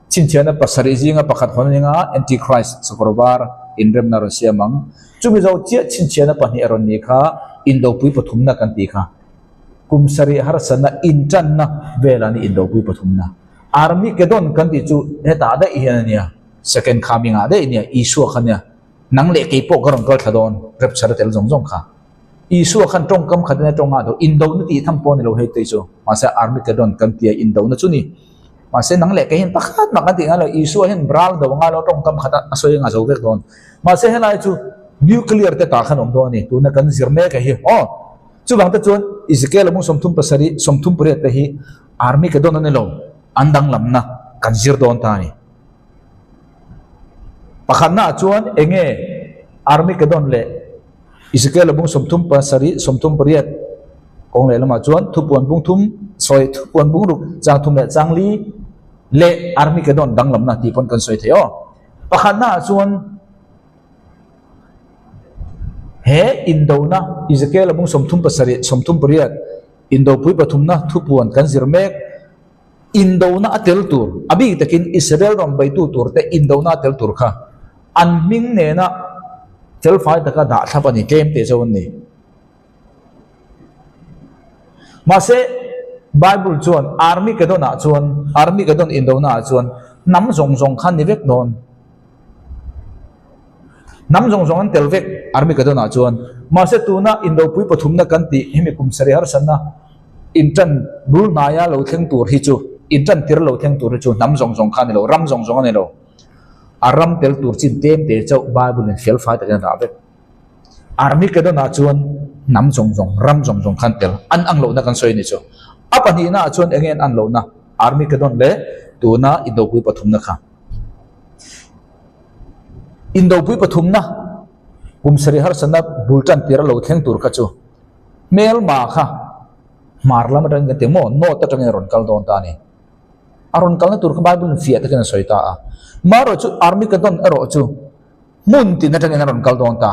Speaker 1: Chhinchhiahna pasarih zinga pakhat hawn a ni nga, Antichrist sakawr var inremna a rawn siam ang. Chumi zo chiah chhinchhiahna pahnih a rawn ni kha Indopui pathumna kan tih kha. Kum sarih harsatna intanna velah ni Indopui pathumna. Armageddon kan tih chu hetah daih hian a nia, second coming ah daih a nia, Isua kha nia. Nang leh kei pawh ka rawn kal thla dawn, rapture a tel zawng zawng kha. Isua khan tawngkam khat in a tawng a, indona tih tham pawh a ni lo hei tei chu. Mahse Armageddon kan tia indona chu ni. Mahse nang leh kei hian pakhat mah kan tih ngai lo, Isua hian ral do ngai lo tawngkam khat a sawi anga zo vek dawn. Mahse helai chu nuclear te tah khan awm dawn a ni, tuna kan zir mek a hi. Aw, chuvang te chuan Ezekiel mung 37, 38 te hi Armageddon a ni lo, an danglamna kan zir dawn ta a ni. Pakhatnaah chuan eng nge Armageddon leh Ezekiel bung 37, 38 kawng leh lamah chuan thupuan bung thum, sorry, thupuan bung ruk chang thum leh chang li leh Armageddon danglamna tih pawn kan sawi thei aw. Pakhatnaah chuan he indona Ezekiel bung 37, 38 indopui pathumna thupuan kan zir mek. Indona a tel tur, a bik takin Israel rawn beitu turte indona a tel tur kha an hming nena felfai taka dah thlap a ni, tlem teh zo an ni. Mahse, Bible chuan Armageddon-ah chuan, Armageddon indona-ah chuan hnam zawng zawng kha an ni vek dawn. Hnam zawng zawng an tel vek Armageddon-ah chuan. Mahse, tuna indopui pathumna kan tih hemi kum sarih harsatna, Inṭan bul hnaia lo thleng tur hi chu, inṭan tir lo thleng tur hi chu hnam zawng zawng kha a ni lo, ram zawng zawng a ni lo. A ram tel tur chin tlem te chauh Bible-in fel fai takin a dah vek. Armageddon-ah chuan hnam zawng zawng, ram zawng zawng khan tel an ang lohna kan sawi a ni chu. A pahnihnaah chuan eng nge an an lohna? Armageddon leh tuna Indopui pathumna kha. Indopui pathumna kum sarih harsatna bul ṭan tira lo thleng tur kha chu Hmelma kha hmar lam atangin kan ti maw? North atangin a rawn kal dawn ta a ni. A rawn kalna tur kha Bible in fiah takin a sawi ta a. Marawh chu Armageddon erawh chu hmun tin atangin a rawn kal dawn ta.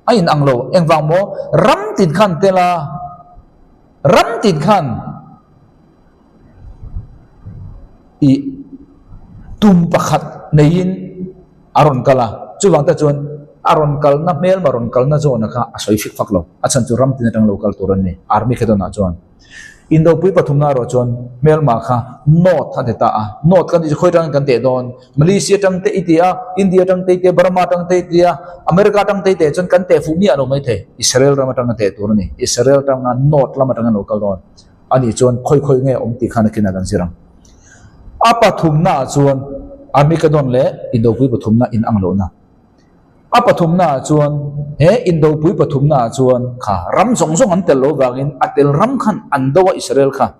Speaker 1: A in ang lo. Engvang maw? Ram tin khan tel a, ram tin khan i tum pakhat neiin a rawn kal a, chuvang te chuan a rawn kalna hmelma rawn kalna zawna kha a sawi fik fak lo, a chhan chu ram tin atang lo kal tur an ni, Armageddon ah chuan. Indopui pathumna erawh chuan hmelma kha North a ti ta a, North kan tih chu khawi atangin kan teh dawn, Malaysia atang te i ti a, India atang te i ti a, Burma atang te i ti a, America atang te i teh chuan kan teh fuh miah lo maithei, Israel ram atanga teh tur a ni, Israel atanga North lam atanga lo kal dawn. A nih chuan khawi khawi nge awm tih khan a kina kan zir ang. A pathumna ah chuan Armageddon leh Indopui pathumna in ang lohna. A pathumna ah chuan he Indopui pathumna ah chuan kha ram zawng zawng an tel lo vangin a tel ram khan an do a Israel kha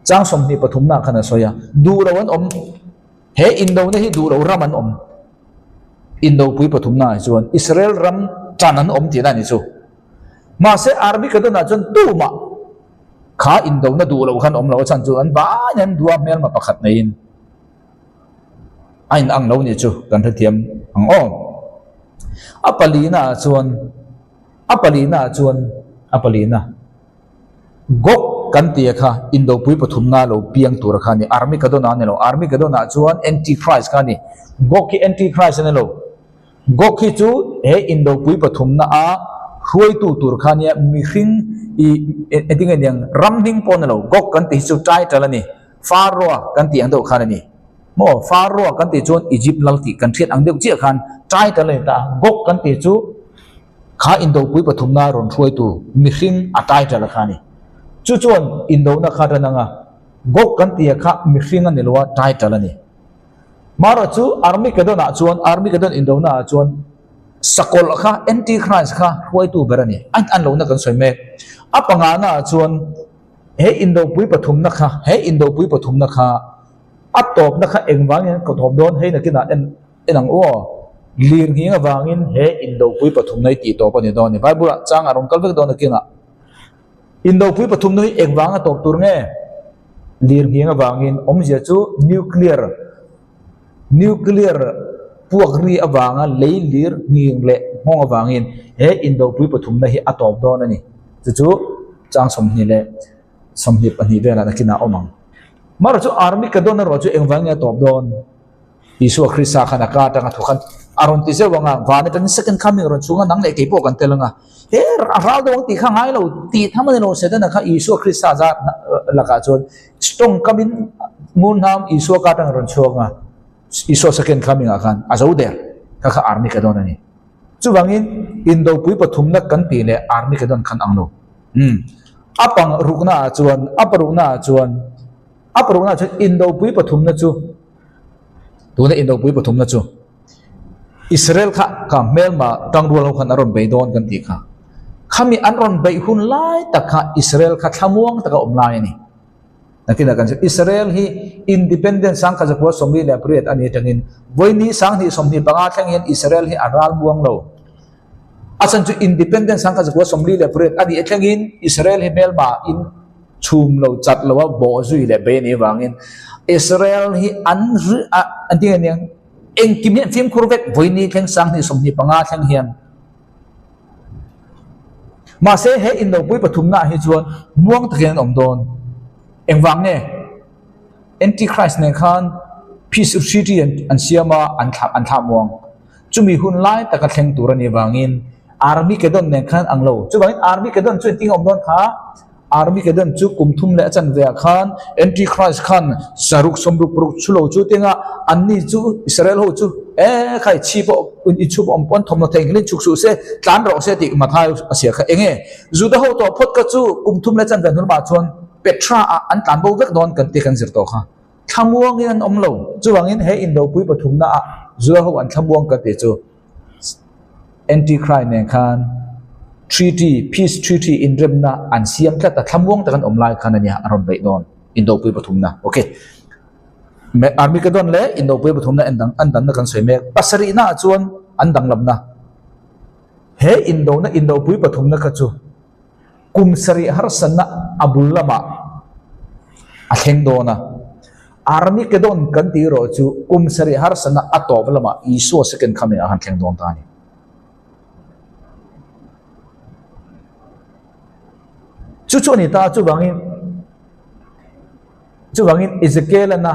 Speaker 1: chang 20 pathumna ah khan a sawi a, duh lo an awm he Indona hi duh lo ram an awm. Indopui pathumna ah chuan Israel ram tan an awm tihna a ni chu. Mahse Armageddon ah chuan tumah kha indona duh loh khan awm lo a chhan chu an vaiin an duh a hmelma pakhat neiin. A in ang lo nih chu kan hrethiam ang aw. A palina ah chuan a palina ah chuan a palina Gog kan tia kha indopui pathumna lo piang tura kha a ni. Armageddon ah a ni lo. Armageddon ah chuan Antichrist kha a ni. Gog hi Antichrist a ni lo. Gog hi chu he indopui pathumna a hruaitu tur kha nia mihring i engtin nge niang ram hming pawh a ni lo. Gog kan tih hi chu title a ni. Pharaoh kan tih ang deuh khan a ni. Maw Pharaoh kan tih chuan Egypt lal tih kan hriat ang deuh chiah khan title a ni ta a. Gog kan tih chu kha indopui pathumna rawn hruaitu mihring a title a kha a ni. Chu chuan indona kha tan anga Gog kan tih a kha mihring a ni lo a title a ni. Marawh chu Armageddon ah chuan Armageddon indona ah chuan sakawlh kha Antichrist kha hruaitu ber a ni. A an lohna kan sawi mek. A pangana ah chuan he indopui pathumna kha he indopui pathumna kha a tawpna kha engvangin ka thawm dawn hei nakinah en en ang u aw. Lir nghing avangin he indopui pathumna hi tih tawp a ni dawn a ni. Bible ah chang a rawn kal vek dawn nakinah. Indopui pathumna hi engvanga tawp tur nge? Lir nghing avangin awmzia chu nuclear nuclear puak ri avanga lei lir nghing leh nghawng avangin he indopui pathumna hi a tawp dawn a ni. Chu chu chang 20 leh 22 velah nakinah a awm ang. Marawh chu Armageddon erawh chu engvangin nge a tawp dawn? Isua Krista khan a ka atanga thu khan a rawn ti zeuh ang a, van atangin second coming a rawn chhung a, nang leh kei pawh kan tel ang a. He a ral deuh ang tih kha ngai lo, tih tham a ni lo, Setana kha Isua Krista zat lakah chuan tawngkamin ngun hnam Isua ka atanga rawn chhuak ang a, Isua second coming ah khan a zo der, kha kha Armageddon a ni. Chuvangin indopui pathumna kan tih leh Armageddon khan ang lo. Umm. A pang rukna ah chuan, a parukna ah chuan, a parukna ah chuan indopui pathumna chu, Tuna indopui pathumna chu Israel kha ka hmelma tangrual ho khan a rawn bei dawn kan tih kha. Khami an rawn beih hun lai tak kha Israel kha thlamuang taka awm lai a ni. Nakinah kan sawi Israel hi independent sangkhat zakua 48 a ni atangin vawiini 2025 thleng hian Israel hi a ral muang lo. A chhan chu independent sangkhat zakua 48 a nih thlengin Israel hi hmelma in chhum lo chat lo a bawh zui leh bei a nih avangin Israel hi an ri a an ti nge niang engkim hi an fimkhur vek vawiini thleng 2025 thleng hian mahse he indopui pathumna ah hi chuan muang takin an awm dawn engvang nge Antichrist nen khan peace treaty an siam a an thlah an thlah muang. Chumi hun lai taka thleng tur a nih vangin Armageddon nen khan ang lo. Chuvangin Armageddon chu engtin awm dawn kha? Armageddon chu kum thum leh a chanve ah khan Antichrist khan saruk sawmruk paruk chu lo chu tinga anni chu Israel ho chu e khai chhi pawh i chhup awm pawn thawmhnaw thei nghelin chhuk suh se tlan rawh se tih Matthai a sia kha enge Juda ho tawh phawt kha chu kum thum leh chanve hnul mah chuan Petra ah an tlan bo vek dawn kan tih kan zir tawh kha. Thlamuangin an awm lo. Chuvangin he indopui pathumna ah Juda ho an thlamuang ka tih chu Antichrist nen khan treaty, peace treaty inremna an siam tlat a, thlamuang tak an awm lai khan a nia a rawn beih dawn indopui pathumna. Ok. Armageddon leh indopui pathumna en dang an danna kan sawi mek. Pasarihna ah chuan an danglamna. He indona indopui pathumna kha chu Kum sarih harsatna a bul lamah a thleng dawn a. Armageddon kan tih erawh chu kum sarih harsatna a tawp lamah Isua second coming ah khan thleng dawn ta a ni. Chu chu a ni ta a, chuvangin chuvangin Ezekiel-ana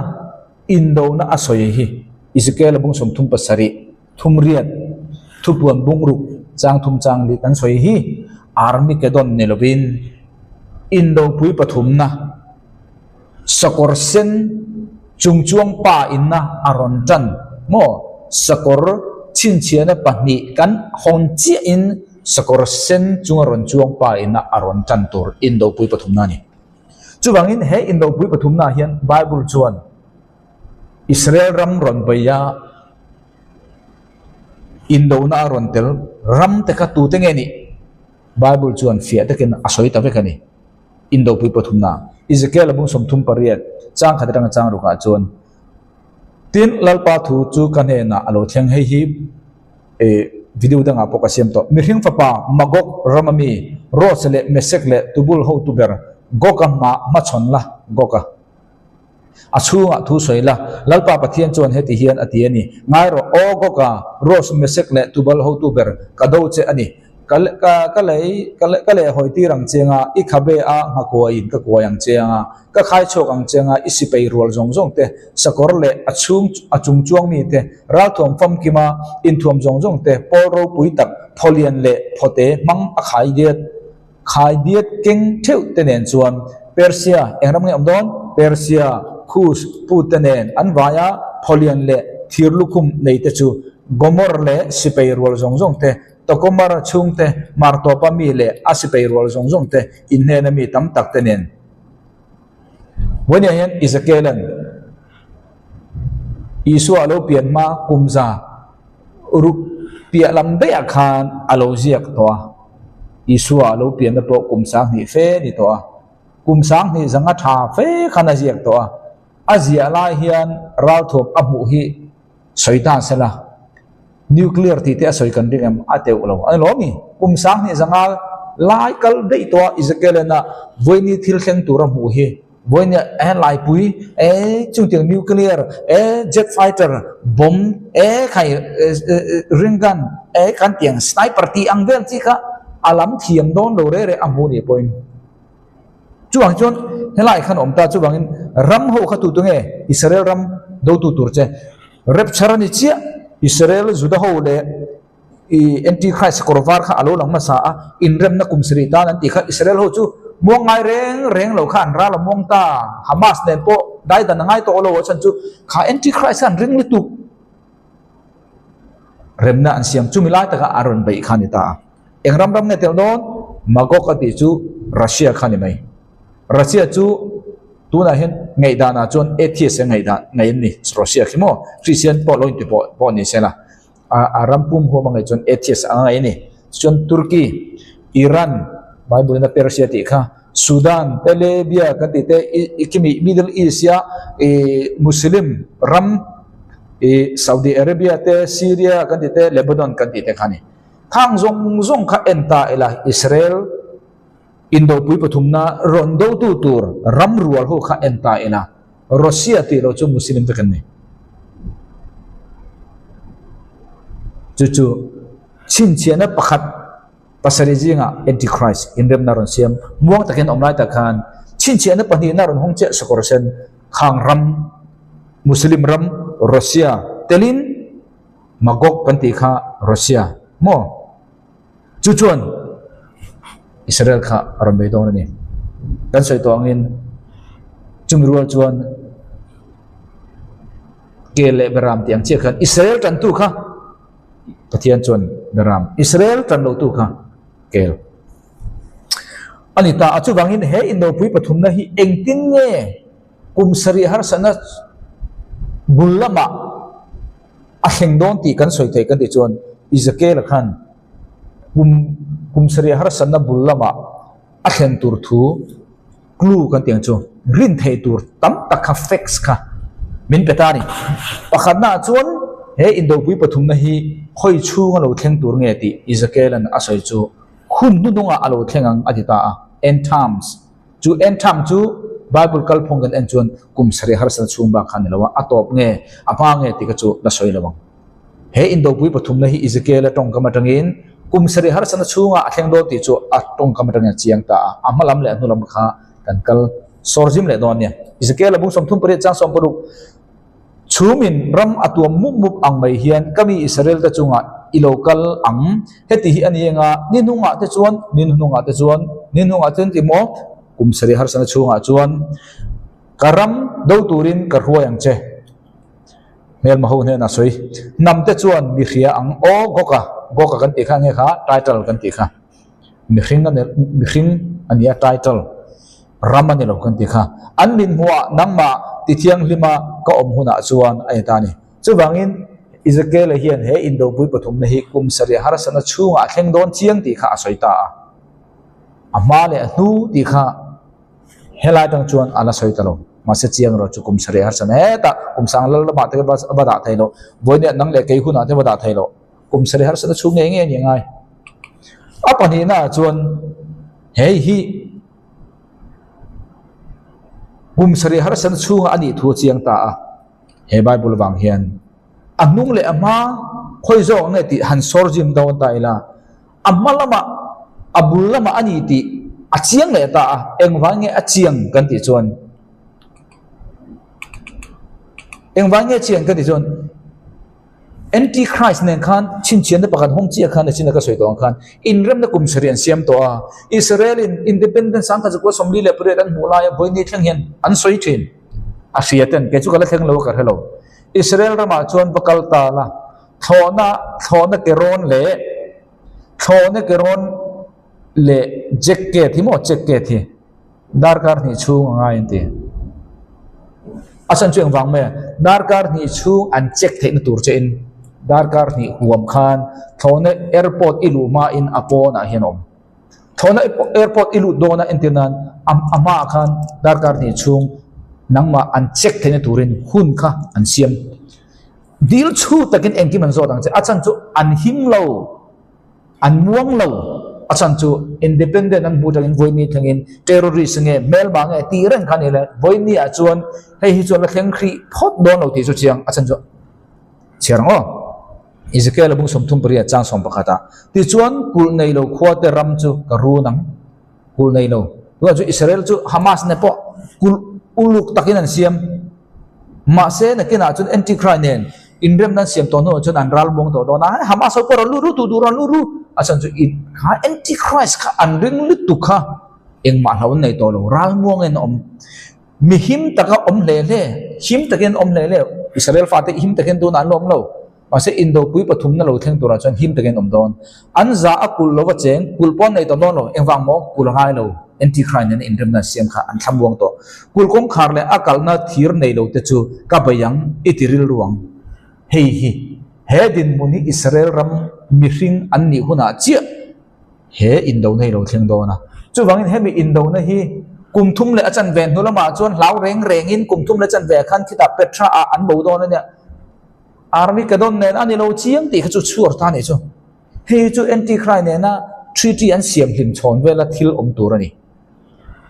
Speaker 1: indona a sawi hi Ezekiel-a bung 37 Thumriat, thupuan bungruk chang thum chang li kan sawi hi Armageddon ni lovin Indopui pathumna sakawr sen chungchuang pa inna a rawn tan maw? Sakawr chhinchhiahna pahnih kan hawn chiahin sakawr sen chunga rawn chuang pa inna a rawn tan tur Indopui pathumna a ni. Chuvangin he Indopui pathumna hian Bible chuan Israel ram rawn bei a, indona a rawn tel ram te kha tute nge nih? Bible chuan fiah takin a sawi ta vek a ni. Indopui pathumna, Ezekiel a bung 38, chang khat atanga chang rukah chuan, Tin, Lalpa thu chu ka hnenah a lo thleng, hei hi video dangah pawh ka siam tawh. Mihring fapa Magog rama mi, Rose leh Mesek leh Tubul hotu ber Goga hmachhawn la, Goga. A chhungah thu sawi la, Lalpa Pathian chuan heti hian a ti a ni, Ngai rawh, aw Goga, Ros, Mesek leh Tubal hotu ber, ka do che a ni. Ka ka lei ka leh hawi tir ang che anga, i khabe a nghakuaiin ka kuai ang che anga, ka khai chhuak ang che anga, i sipei rual zawng zawng te, sakawr leh a chhung a chung chuang mi te, ralthuam famkima inthuam zawng zawng te, pawl ropui tak, phawlian leh phawte hmang a khai diat. Khai diat keng theuh te nen chuan Persia eng ram nge awm dawn? Persia, Kus, Put te nen an vai a, phawlian leh thir lukhum nei te chu Gomor leh sipei rual zawng zawng te, Tokomar chhung te, Martawpa mi leh a sipei rual zawng zawng te inhnena mi tam tak te nen. Vawinia hian Ezekiela'n Isua a lo pian hma kum za ruk piah lam daihah khan a lo ziak tawh a. Isua a lo pianna pawh kum 2000 fe a ni tawh a. Kum 2000 zanga tha fe khan a ziak tawh a. A ziah lai hian ralthuam a hmuh hi sawi ta sela, nuclear tih te a sawi kan ring em? A teuh lo. A ni lo mi? Kum 2000 zanga lai kal daih tawh a Ezekiel-a vawiini thil thleng tur a hmuh hi. Vawinia e laipui e chungtiang nuclear e jet fighter bomb e khai ring gun e kan tiang sniper tih ang vel chi kha a lam thiam dawn lo reh reh a hmu nih pawhin chuvang chuan helai khan awm ta chuvangin ram ho kha tu tu nge Israel ram dotu tur che rapture a ni chiah Israel Juda ho leh I Antichrist kawr var kha a lo lang hmasa a, inremna kum sarih tan an tih kha Israel ho chu muang ngai reng reng lo kha an ral a muang ta, Hamas nen pawh daidan a ngai tawh lo a chhan chu kha Antichrist kha an ring lutuk remna an siam chumi lai takah a rawn beih kha a ni ta a. Eng ram ram nge tel dawn? Magog a tih chu Russia kha a ni mai. Russia chu tunah hian ngaihdanah chuan atheist a ngaihdan ngaih an ni Russia khi maw Christian pawh lo inti pawh pawh ni se la. A ram pum huam a ngaih chuan atheist a ngaih a ni. Chuan Turkey, Iran, Bible in a Persia tih kha, Sudan te Libya kan tih te i khimi Middle East a i Muslim ram i Saudi Arabia te Syria kan tih te Lebanon kan tih te kha a ni. Khang zawng zawng kha en ta ila Israel indopui pathumna rawn dotu tur ram rual ho kha en ta ila Russia tih loh chu Muslim vek an ni. Chu chu chhinchhiahna pakhat pasarih zingah Antichrist inremna rawn siam muang takin awm lai tak khan chhinchhiahna pahnihna rawn hawng chiah sakawr sen khang ram Muslim ram Russia telin Magog kan tih kha Russia maw? Chu chuan Israel kha a rawn bei dawn a ni. Kan sawi tawh angin chumi rual chuan kel leh beram tih ang chiah khan Israel tantu kha Pathian chuan beram, Israel tan lotu kha kel a ni ta a. Chuvangin he indopui pathumna hi engtin nge kum sarih harsatna bul lamah A thleng dawn tih kan sawi theih kan tih chuan Ezekiel-a khan kum kum sarih harsatna bul lamah a thlen tur thu clue kan tih ang chu rin theih tur tam tak kha facts kha min pe ta a ni. Pakhatnaah chuan he indopui pathumna hi khawi chhunga lo thleng tur nge tih Ezekiel-a'n a sawi chu hun hnuhnungah a lo thleng ang a ti ta a, end times. Chu enthang chu Bible kalphung kan en chuan kum sarih harsatna chhung bak kha a ni lo a, a tawp nge, a hma nge tih kha chu la sawi lo ang. He indopui pathumna hi Ezekiel-a tawngkam atangin kum sarih harsatna chhungah a thleng dawn tih chu a tawngkam atangin a chiang ta a, a hma lam leh a hnu lam kha kan kal sawr zim leh dawn a nia. Ezekiel-a bung 38 chang 16. Chhumin ram a tuam mup mup ang mai hian ka mi Israel te chungah i lo kal ang. Heti hi a ni enga, ni hnungah te chuan, ni hnuhnungah te chuan, ni hnungah chuan ti maw? Kum sarih harsana chhungah chuan ka ram do turin ka hruai ang che. Hmelma ho hnenah sawi, Hnam te chuan mi hria ang aw Goka, Goka kan tih kha nge kha title kan tih kha. Mihring a ni, mihring a ni a title ram a ni lo kan ti kha. An min hmuhah nangmah ti thianghlima ka awm hunah chuan a ni ta a ni. Chuvangin Ezekiel-a hian he indopui pathumna hi kum sarih harsatna chhungah a thleng dawn chiang tih kha a sawi ta a. A hma leh a hnu tih kha helai tang chuan a la sawi ta lo. Mahse chiang erawh chu kum sarih harsatna hetah kum sang lal lamah te va dah thei lo, vawinia nang leh kei hunah te va dah thei lo. Kum sarih harsatna chhung ngei ngei a ni ngai. A pahnihna ah chuan hei hi Kum sarih harsatna chhunga a nih thu a chiang ta a. He Bible vang hian a hnung leh a hma khawi zawk ang nge tih han sawr zim dawn ta ila, a hma lamah a bul lamah a ni tih a chiang leh ta a, engvang nge a chiang kan tih chuan engvang nge a chiang kan tih chuan Antichrist nen khan chhinchhianna pakhat hawng chiah khan a chin a ka sawi tawh ang khan inremna kum sarih an siam tawh a, Israel in independence 1948 an hmuh laia vawiin thleng hian an sawi thin. A hria ten kei chu ka la thleng lo a ka hre lo. Israel ramah chuan va kal ta la, thlawhna thlawhna ke rawn leh thlawhna ke rawn leh jack gate hi maw check gate hi darkar hnih chhung a ngai an ti. A chhan chu engvang mai a, darkar hnih chhung an check theihna tur che in darkar hnih huam khan thlawhna airport i luh hmain a pawnah hian a awm. Thlawhna airport i lut dawn a entir nan a hmaah khan darkar hnih chhung nangmah an check theihna turin hun kha an siam. Dil chhu takin engkim an zawt ang che. A chhan chu an him lo, an muang lo. A chhan chu independent an hmuh tangin vawiin thlengin terrorist nge hmelma nge tih reng kha a ni le. Vawiin ah chuan hei hi chu a la thleng hrih phawt dawn lo tih chu chiang a chhan chu chhiar ang aw. Ezekiel a bung 38 chang 11 ah, Tichuan kulh nei lo khuate ram chu ka run ang. Kulh nei lo. Tunah chu Israel chu Hamas ne pawh kulh uluk takin an siam. Mahse nakinah chuan Antichrist nen inremna an siam tawh hnuah chuan an ral muang tawh dawn a, Hamas ho pawh rawn lut ru tu duh rawn lut ru. A chhan chu kha Antichrist kha an ring lutuk kha engmah hlo an nei tawh lo, ral muangin a awm. Mi him taka awm hle hle, him takin an awm hle hle. Israel fate him takin tunah an la awm lo. Mahse indopui pathumna lo thleng turah chuan him takin an awm dawn. An za a kulh lo va cheng, kulh pawh an nei tawh dawn lo. Engvang maw? Kulh a ngai lo. Antichrist nena inremna an siam kha an thlamuang tawh. Kulh kawngkhar leh a kalhna thir nei lo te chu ka bei ang, i ti rilru ang. Hei hi he dinhmun hi Israel ram mihring an nih hunah chiah he indona hi lo thleng dawn a. Chuvangin hemi indona hi kum thum leh a chanve hnu lamah chuan hlau reng rengin kum thum leh chanve khan khitah Petra ah an bo dawn a nia. Armageddon nen a ni lo chiang tih kha chu chhuar ta a nih chu. Hei hi chu Antichrist nena treaty an siam hlim chhawn vela thil awm tur a ni.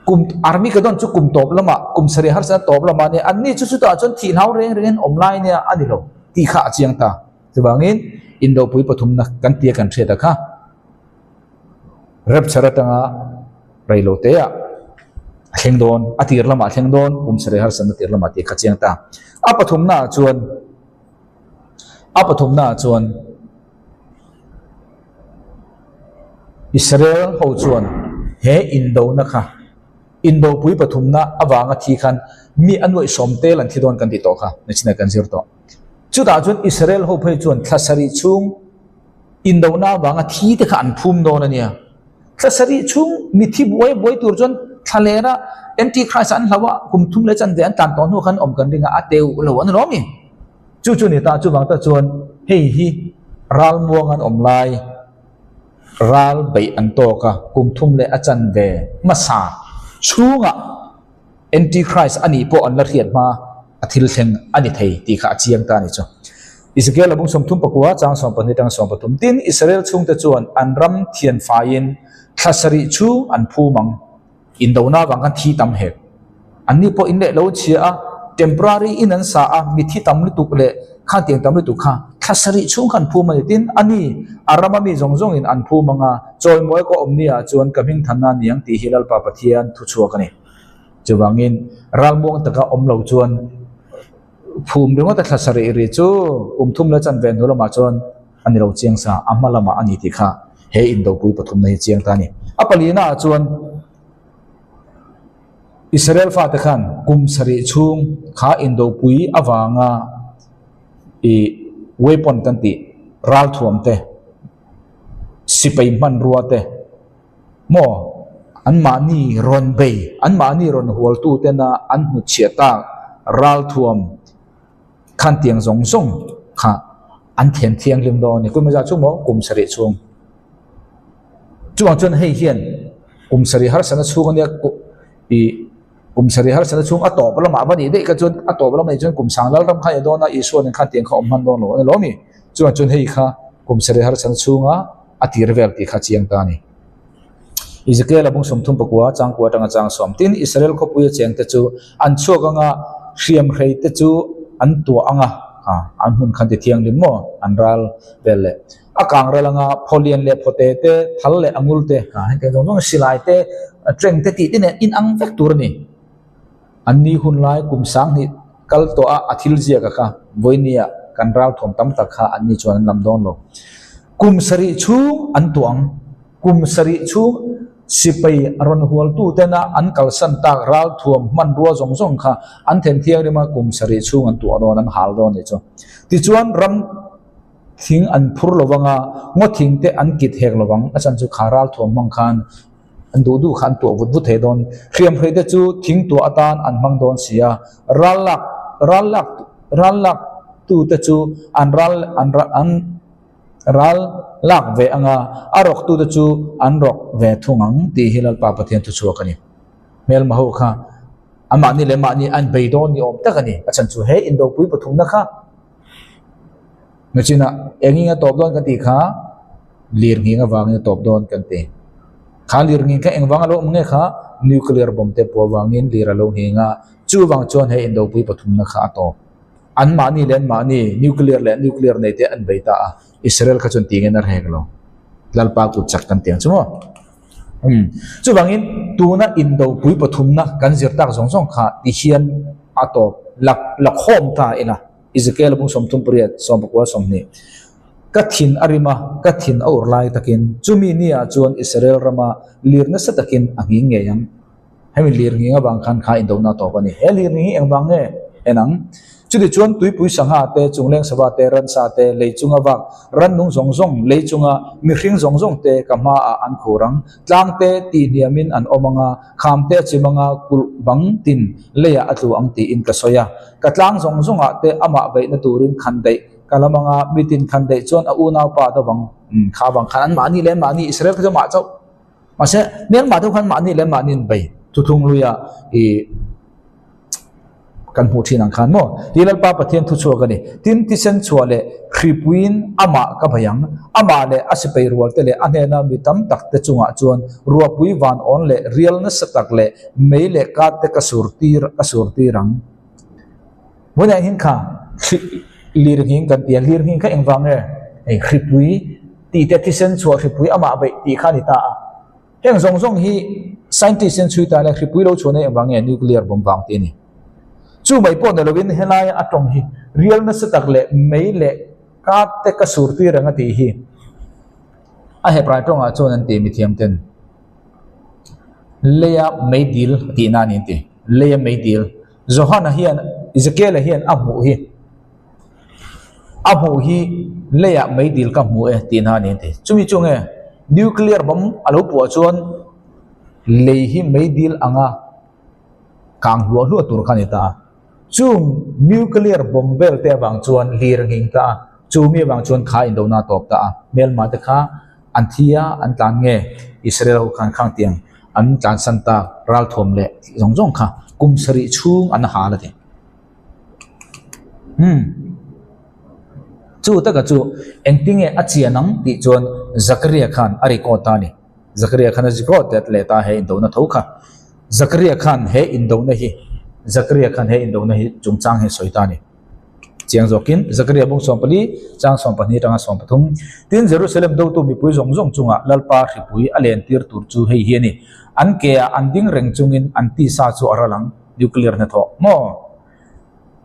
Speaker 1: Kum Armageddon chu kum tawp lamah, kum sarih harsatna tawp lamah a nia, anni chu chutah chuan thih hlau reng rengin awm lai nia a ni lo tih kha a chiang ta. Chuvangin Indopui pathumna kan tia kan hriat a kha. Rapture atanga reilote ah a thleng dawn, a tir lamah a thleng dawn, kum sarih harsatna tir lamah tih kha chiang ta. A pathumna ah chuan, a pathumna ah chuan Israel ho chuan he indona kha, indopui pathumna avanga thi khan mi a nuaihsawm tel an thi dawn kan tih tawh kha, nachina kan zir tawh. Chutah chuan Israel ho phei chuan thla sarih chhung Indona avanga thi te kha an phum dawn a nia. Thla sarih chhung mithi buai buai tur chuan thla lera Antichrist an hlau a, kum thum leh chanve an tlan tawh hnu khan awm kan ring a, a teuh lo a ni lawm i. Chu chu ni ta, chuvang tak chuan hei hi ralmuang an awm lai, ral beih an tawk a, kum thum leh a chanve hmasa chhungah Antichrist a nih pawh an la hriat hma a thil thleng a ni thei tih kha a chiang ta a ni chu. Ezekiel a bung 34 chang 12 tang 13 Tin, Israel chhungte chuan an ram thian faiin thla sarih chhung an phum ang. Indona avang khan thi tam hek. Anni pawh in leh lo chhia a, temporary in an sa a, mithi tam lutuk leh khatiang tam lutuk kha thla sarih chhung khan phum a ni. Tin, a ni, a rama mi zawng zawngin an phum ang a, chawimawi ka awm ni ah chuan ka hming thanna a ni ang tih hi Lalpa Pathian thuchhuak a ni. Chuvangin ralmuang taka awm lo chuan phum ringawt a thla sarih ri chu kum thum leh chanve hnu lamah chuan a ni lo chiang sa, a hma lamah a ni tih kha he indopui pathumna hi chiang ta a ni. A palina ah chuan Israel fate khan kum sarih chhung kha indopui avanga ih weapon kan tih ralthuam te, sipai hmanrua te, Maw? Anmahni rawn bei, anmahni rawn hualtu tena an hnutchhiah tak ralthuam khan tiang zawng zawng kha an thian thianghlim dawn a ni. Kum engzah chu maw? Kum sarih chhung. Chuvang chuan hei hian kum sarih harsatna chhung a nia ih kum sarih harsatna chhung a tawp lamah va nih daih kha chuan a tawp lamah nih chuan kum sang lal ram kha a ni dawn a, Isua nen khan tiang kha a awm hman dawn lo a ni lo mi? Chuvang chuan hei kha kum sarih harsatna chhunga a tir vel tih kha chiang ta a ni. Ezekiel-a bung 34 changkua atanga chang sawm. Tin, Israel khawpuia chengte chu an chhuak anga hriamhreite chu an tuah anga, ha, an hmun khan ti thianghlim maw? An ral vel leh a kang ral anga phawlian leh phawte te, thal leh angul te, ha, hengte zawng zawng silai te, teng te tih te nen inang vek tur a ni. An ni hun lai kum 2000 kal tawh a a thil ziak a kha vawinia kan ralthuam tam tak kha an ni chuan an lam dawn lo. Kum sarih chhung an tuah ang. Kum sarih chhung sipai rawn hualtu tena an kalsan tak ralthuam hmanrua zawng zawng kha an then thianghlim a, kum sarih chhung an tuah dawn, an hal dawn nih chu. Tichuan ram thing an phur lo vang a, ngaw thing te an kit hek lo vang, a chhan chu kha ralthuam hmang khan An duh duh kha an tuah vut vut thei dawn. Hriamhrei te chu thing tuah atan an hmang dawn si a, ral lak ral lak ral lak tu te chu an ral an an ral lak ve ang a, a rawk tu te chu an rawk ve thung ang tih hi Lalpa Pathian thuchhuak a ni. Hmelma ho kha amahni leh mahni an bei dawn ni awm tak a ni. A chhan chu he indopui pathumna kha Nachinah enging a tawp dawn kan tih kha lirnghing avangin a tawp dawn kan ti. Kha lirnghing kha engvang a lo awm nge kha nuclear bomb te pawh avangin lir a lo nghing a, chuvang chuan he indopui pathumna kha a tawp. Anmahni leh anmahni nuclear leh nuclear nei te an bei ta a, Israel kha chuan tingin a rek lo. Lalpa kut chak kan ti ang chu maw? Umm. Chuvangin tuna indopui pathumna kan zir tak zawng zawng kha tihian a tawp lak lakhawm ta ila. Ezekiel bung 38, 19, 20. Ka thin a rim a, ka thin a ur lai takin, chumi niah chuan Israel rama lir nasa takin a nghing ngei ang. Hemi lir nghing avang khan kha indona a tawp a ni. He lir nghing hi engvang nge en ang? Chutichuan tuipui sangha te, chungleng sava te, ransa te, lei chunga vak, rannung zawng zawng, lei chunga mihring zawng zawng te ka hmaah an khur ang. Tlang te tihhniamin an awm ang a, kham te a chim ang a, kulh bang tin leiah a tlu ang tiin ka sawi a. Ka tlang zawng zawngah te amah beihna turin khan daih ka lam ang a, mitin khan daih chuan a unaupa do vang. Umm, kha vang khan an mahni leh mahni Israel kha chu mah chauh. Mahse, Myanmar deuh khan mahni leh mahni an bei thuthlung luia i kan hmuh thin ang khan maw? Hi Lalpa Pathian thu chhuak a ni. Tin, thisen chhuah leh hripuiin amah ka bei ang. Amah leh a sipai rual te leh a hnena mi tam tak te chungah chuan ruahpui van awn leh rial nasa tak leh mei leh kat te ka sur tir ka sur tir ang. Vawiinah hian kha hri lirnghing kan ti a, lirnghing kha engvang nge? Hei hripui tih te thisen chhuah hripui amah beih tih kha a ni ta a. Heng zawng zawng hi scientist in chhui ta ila hripui lo chhuahna engvang nge nuclear bomb vang tih a ni. Chu mai pawh ni lovin helaia a tawng hi rial nasa tak leh mei leh kat te ka sur tir ang a tih hi a Hebrai tawngah chuan an ti mithiam ten leia meidil tihna a ni an ti. Leia meidil. Johana hian Ezekiel-a hian a hmuh hi a hmuh hi leiah meidil ka hmu e tih na a ni an ti. Chumi chu nge nuclear bomb a lo puah chuan lei hi meidil anga kang hluah hluah tur kha a ni ta a. Chung nuclear bomb vel te avang chuan lir a nghing ta a, chu mi avang chuan kha indona a tawp ta a. Hmelma te kha an thi a, an tlan nge Israel ho khan khang tiang an tlansan tak ralthuam leh zawng zawng kha kum sarih chhung an hal a ti. Umm. Chu taka chu engtinge a chian ang tih chuan Zakaria khan a record ta a ni. Zakaria khan a record let leh ta he indona tho kha. Zakaria khan he indona hi Zakaria khan he indona hi chungchang hi a sawi ta a ni. Chiang zawkin Zakaria bung 14 chang 12 atanga 13 Tin Jerusalem dotu mipui zawng zawng chungah Lalpa hripui a len tir tur chu hei hi a ni. An ke ah an ding reng chungin an tisa chu a ral ang. Nuclear hnathawh maw?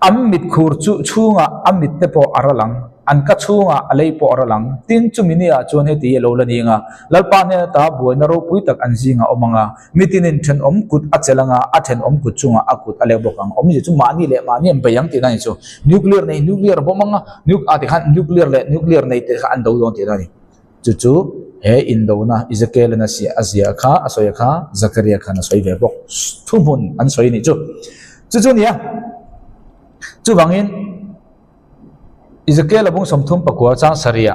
Speaker 1: An mit khur chu chhungah a mit te pawh a ral ang, an ka chhungah a lei pawh a ral ang. Tin, chumi niah chuan heti hi a lo la ning a, Lalpa hnena ta buaina ropui tak an zingah awm ang a, mitinin thenawm kut a chelh ang a, a thenawm kut chungah a kut a lek bawk ang. Awmzia chu mahni leh mahni an bei ang tihna a ni chu. Nuclear nei nuclear a bawm ang a, a tikhan nuclear leh nuclear nei te kha an do dawn tihna a ni. Chu chu he indona Ezekiel-in a siah a ziah kha, a sawi kha Zakaria khan a sawi ve bawk. Thuhmun an sawi a nih chu. Chu chu nia. Chuvangin Ezekiel-a bung 34 chang sarih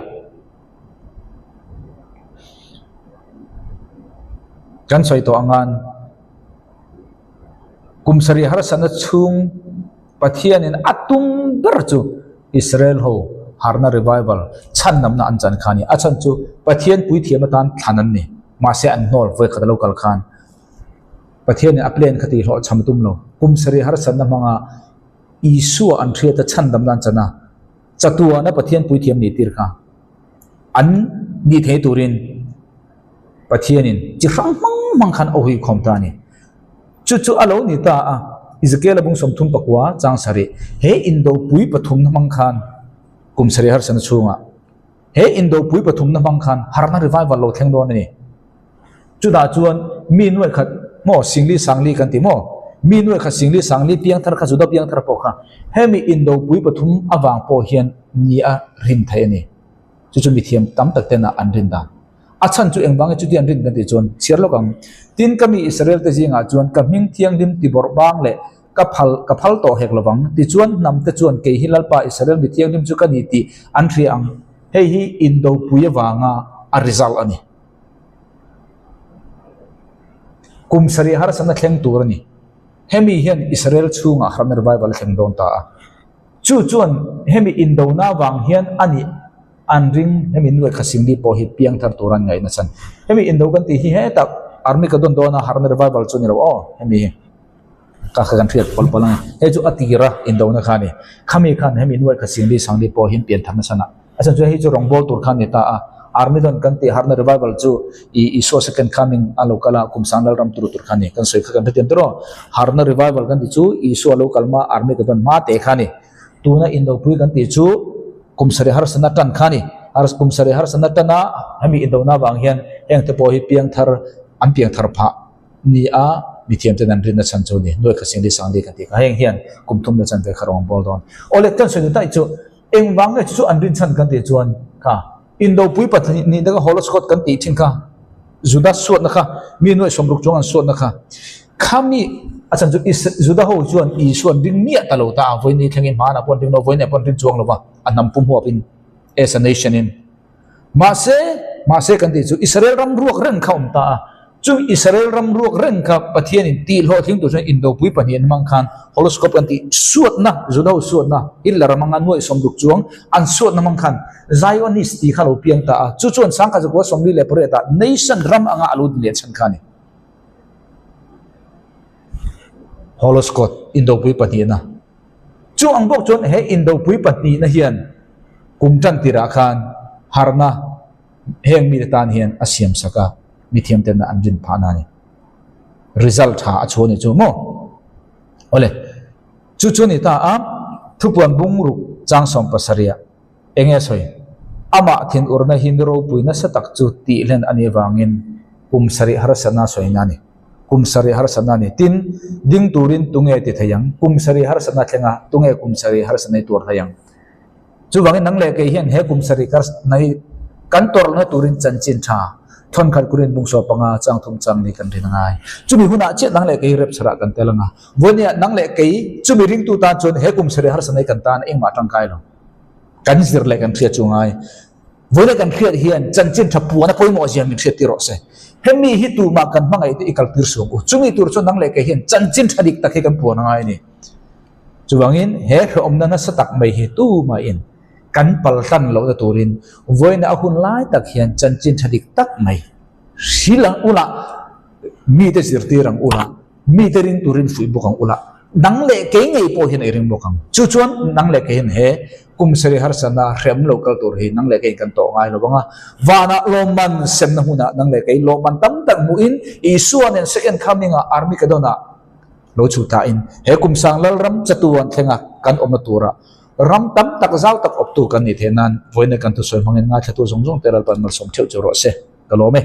Speaker 1: kan sawi tawh angan kum sarih harsatna chhung Pathianin a tum ber chu Israel ho harna revival chhan namna an chan kha a ni. A chhan chu Pathian puithiam atan thlan an ni. Mahse an hnawl vawi khat a lo kal khan Pathianin a plan kha tihhlawh cham tum lo. Kum sarih harsatna hmanga Isua an hriata chhandamna an chan a, chatuana Pathian puithiam nih tir kha an nih thei turin Pathianin chi hrang hmang hmang khan a huikhawm ta a ni. Chu chu a lo ni ta a, Ezekiel-a bung 39 chang sarih, he indopui pathumna hmang khan kum sarih harsatna chhungah he indopui pathumna hmang khan harna revival lo thleng dawn a ni. Chutah chuan mi nuai khat maw Singli Sangli kan ti maw? Mi nuai khat Singli Sangli piangthar kha Juda piangthar pawh kha hemi indopui pathum avang pawh hian ni a rin theih a ni. Chu chu mithiam tam tak tena an rin dan. A chhan chu engvang nge chuti an rin kan tih chuan chhiar lawk ang. Tin ka mi Israel te zingah chuan ka hming thianghlim ti bawrh bang leh ka phal ka phal tawh hek lovang. Tichuan hnam te chuan kei hi Lalpa Israel mi thianghlim chu ka ni tih an hria ang. Hei hi indopui avanga a result a ni. Kum sarih harsatna thleng tur a ni. Hemi hian Israel chhungah harhna revival a thleng dawn ta a. Chu chuan hemi indona avang hian a nih an ring hemi nuai kha Singli pawh hi piangthar tur an ngaihna chhan. Hemi indo kan tih hi hetah army ka dawn dawn a harhna revival chu a ni lo aw hemi hi. Ka kha kan hriat pawlh pawlh ang e. Hei chu a tira indona kha a ni. Khami khan hemi nuai kha Singli Sangli pawh hian pianthar nasa na. A chhan chu hei chu rawngbâwl tur kha a ni ta a. Armidon kan tih harna revival chu i Isua second coming a lo kal a, kum sang lalram turu tur kha a ni. Kan sawi kha kan hrethiam tawh rawh. Harna revival kan tih chu Isua lo kal hma Armageddon hma teh kha a ni. Tuna indopui kan tih chu kum sarih harsatna tan kha a ni. Kum sarih harsatna tana hemi indona avang hian hengte pawh hi piangthar an piangthar phah. Ni a, mithiam ten an rinna chhan chu a ni. Nuai kha Singli Sangli kan tih kha. Heng hian kum thum la chan ve kha rawn bawl dawn. Awle kan sawi ta chu engvang nge chu chu an rin chhan kan tih chuan kha Indopui pathnih nih na kha Holocaust kan tih thin kha Juda suatna kha mi nuai sawmruk chuang an suatna kha khami a chhan chu Juda ho chuan Isua an ring miah ta lo ta a vawiin ni thlengin hmanah pawh an ring lo vawiin ah pawh an ring chuang lo va a hnam pum huapin as a nation in Mahse, mahse kan tih chu Israel ram ruak reng kha awm ta a. Chung Israel ram ruak reng kha Pathianin tih hlawhtling tur chuan indopui pahnih an hmang khan Holocaust kan tih suatna, Juda ho suatna, Hitler a hmang a, nuaih sawmruk chuang an suatna hmang khan Zionist tih kha a lo piang ta a. Chu chuan sangkhat zakua 48 ah nation ram anga a lo din leh chhan kha a ni. Holocaust indopui pahnihna. Chu ang bawk chuan he indopui pahnihna hian kum tan tirah khan harhna heng mite tan hian a siam sak a, mithiam ten an rin phahna a ni. Result tha a chhuah a nih chu maw? Awle, chu chu a ni ta a, thupuan bungruk chang 70 ah eng nge a sawi? Amah thinurna hi ni ropui nasa tak chu tihlen a nih avangin kum sarih harsatna a sawina a ni. Kum sarih harsatna a ni. Tin, ding turin tunge ti thei ang? Kum sarih harsatna thleng a, tunge kum sarih harsatna hi tuar thei ang? Chuvangin nang leh kei hian he kum sarih harsatna hi kan tawrhna turin chanchin tha, thawnkhat kurin bungsaw panga chang thum chang ni kan rin a ngai. Chumi hunah chiah nang leh kei rapture ah kan tel ang a. Vawinia nang leh kei chumi ringtu tan chuan he kum sarih harsatna hi kan tan engmah tangkai lo. Kan zir leh kan hriat chu ngai. Vawinia kan hriat hian chanchin tha puan a pawimawh zia min hriat tir rawh se. Hemi hi tumah kan hmangaih te i kal tir suang u. Chumi tur chuan nang leh kei hian chanchin tha dik tak hi kan puan a ngai a ni. Chuvangin he hrehawmna nasa tak mai hi tumahin kan palhlan lohna turin vawiina a hun lai tak hian chanchin tha dik tak mai hril ang ula, mite zirtir ang ula, mite ring turin fuih bawk ang ula, nang leh kei ngei pawh hian i ring bawk ang. Chu chuan nang leh kei hian he kum sarih harsatna hrehawm lo kal tur hi nang leh keiin kan tawh ngai lo vang a. Vanah lawmman semna hunah nang leh kei lawmman tam tak hmuhin Isua nen second coming-ah Armageddon-ah Lo chhuh tain he kum sang Lalram chatuan thlenga kan awmna tura ram tam tak zau tak awptu kan nih theih nan vawiin kan thusawi hmangin ngaithlatu zawng zawng te Lalpan malsawm theuh chu rawh se. Ka lawm e.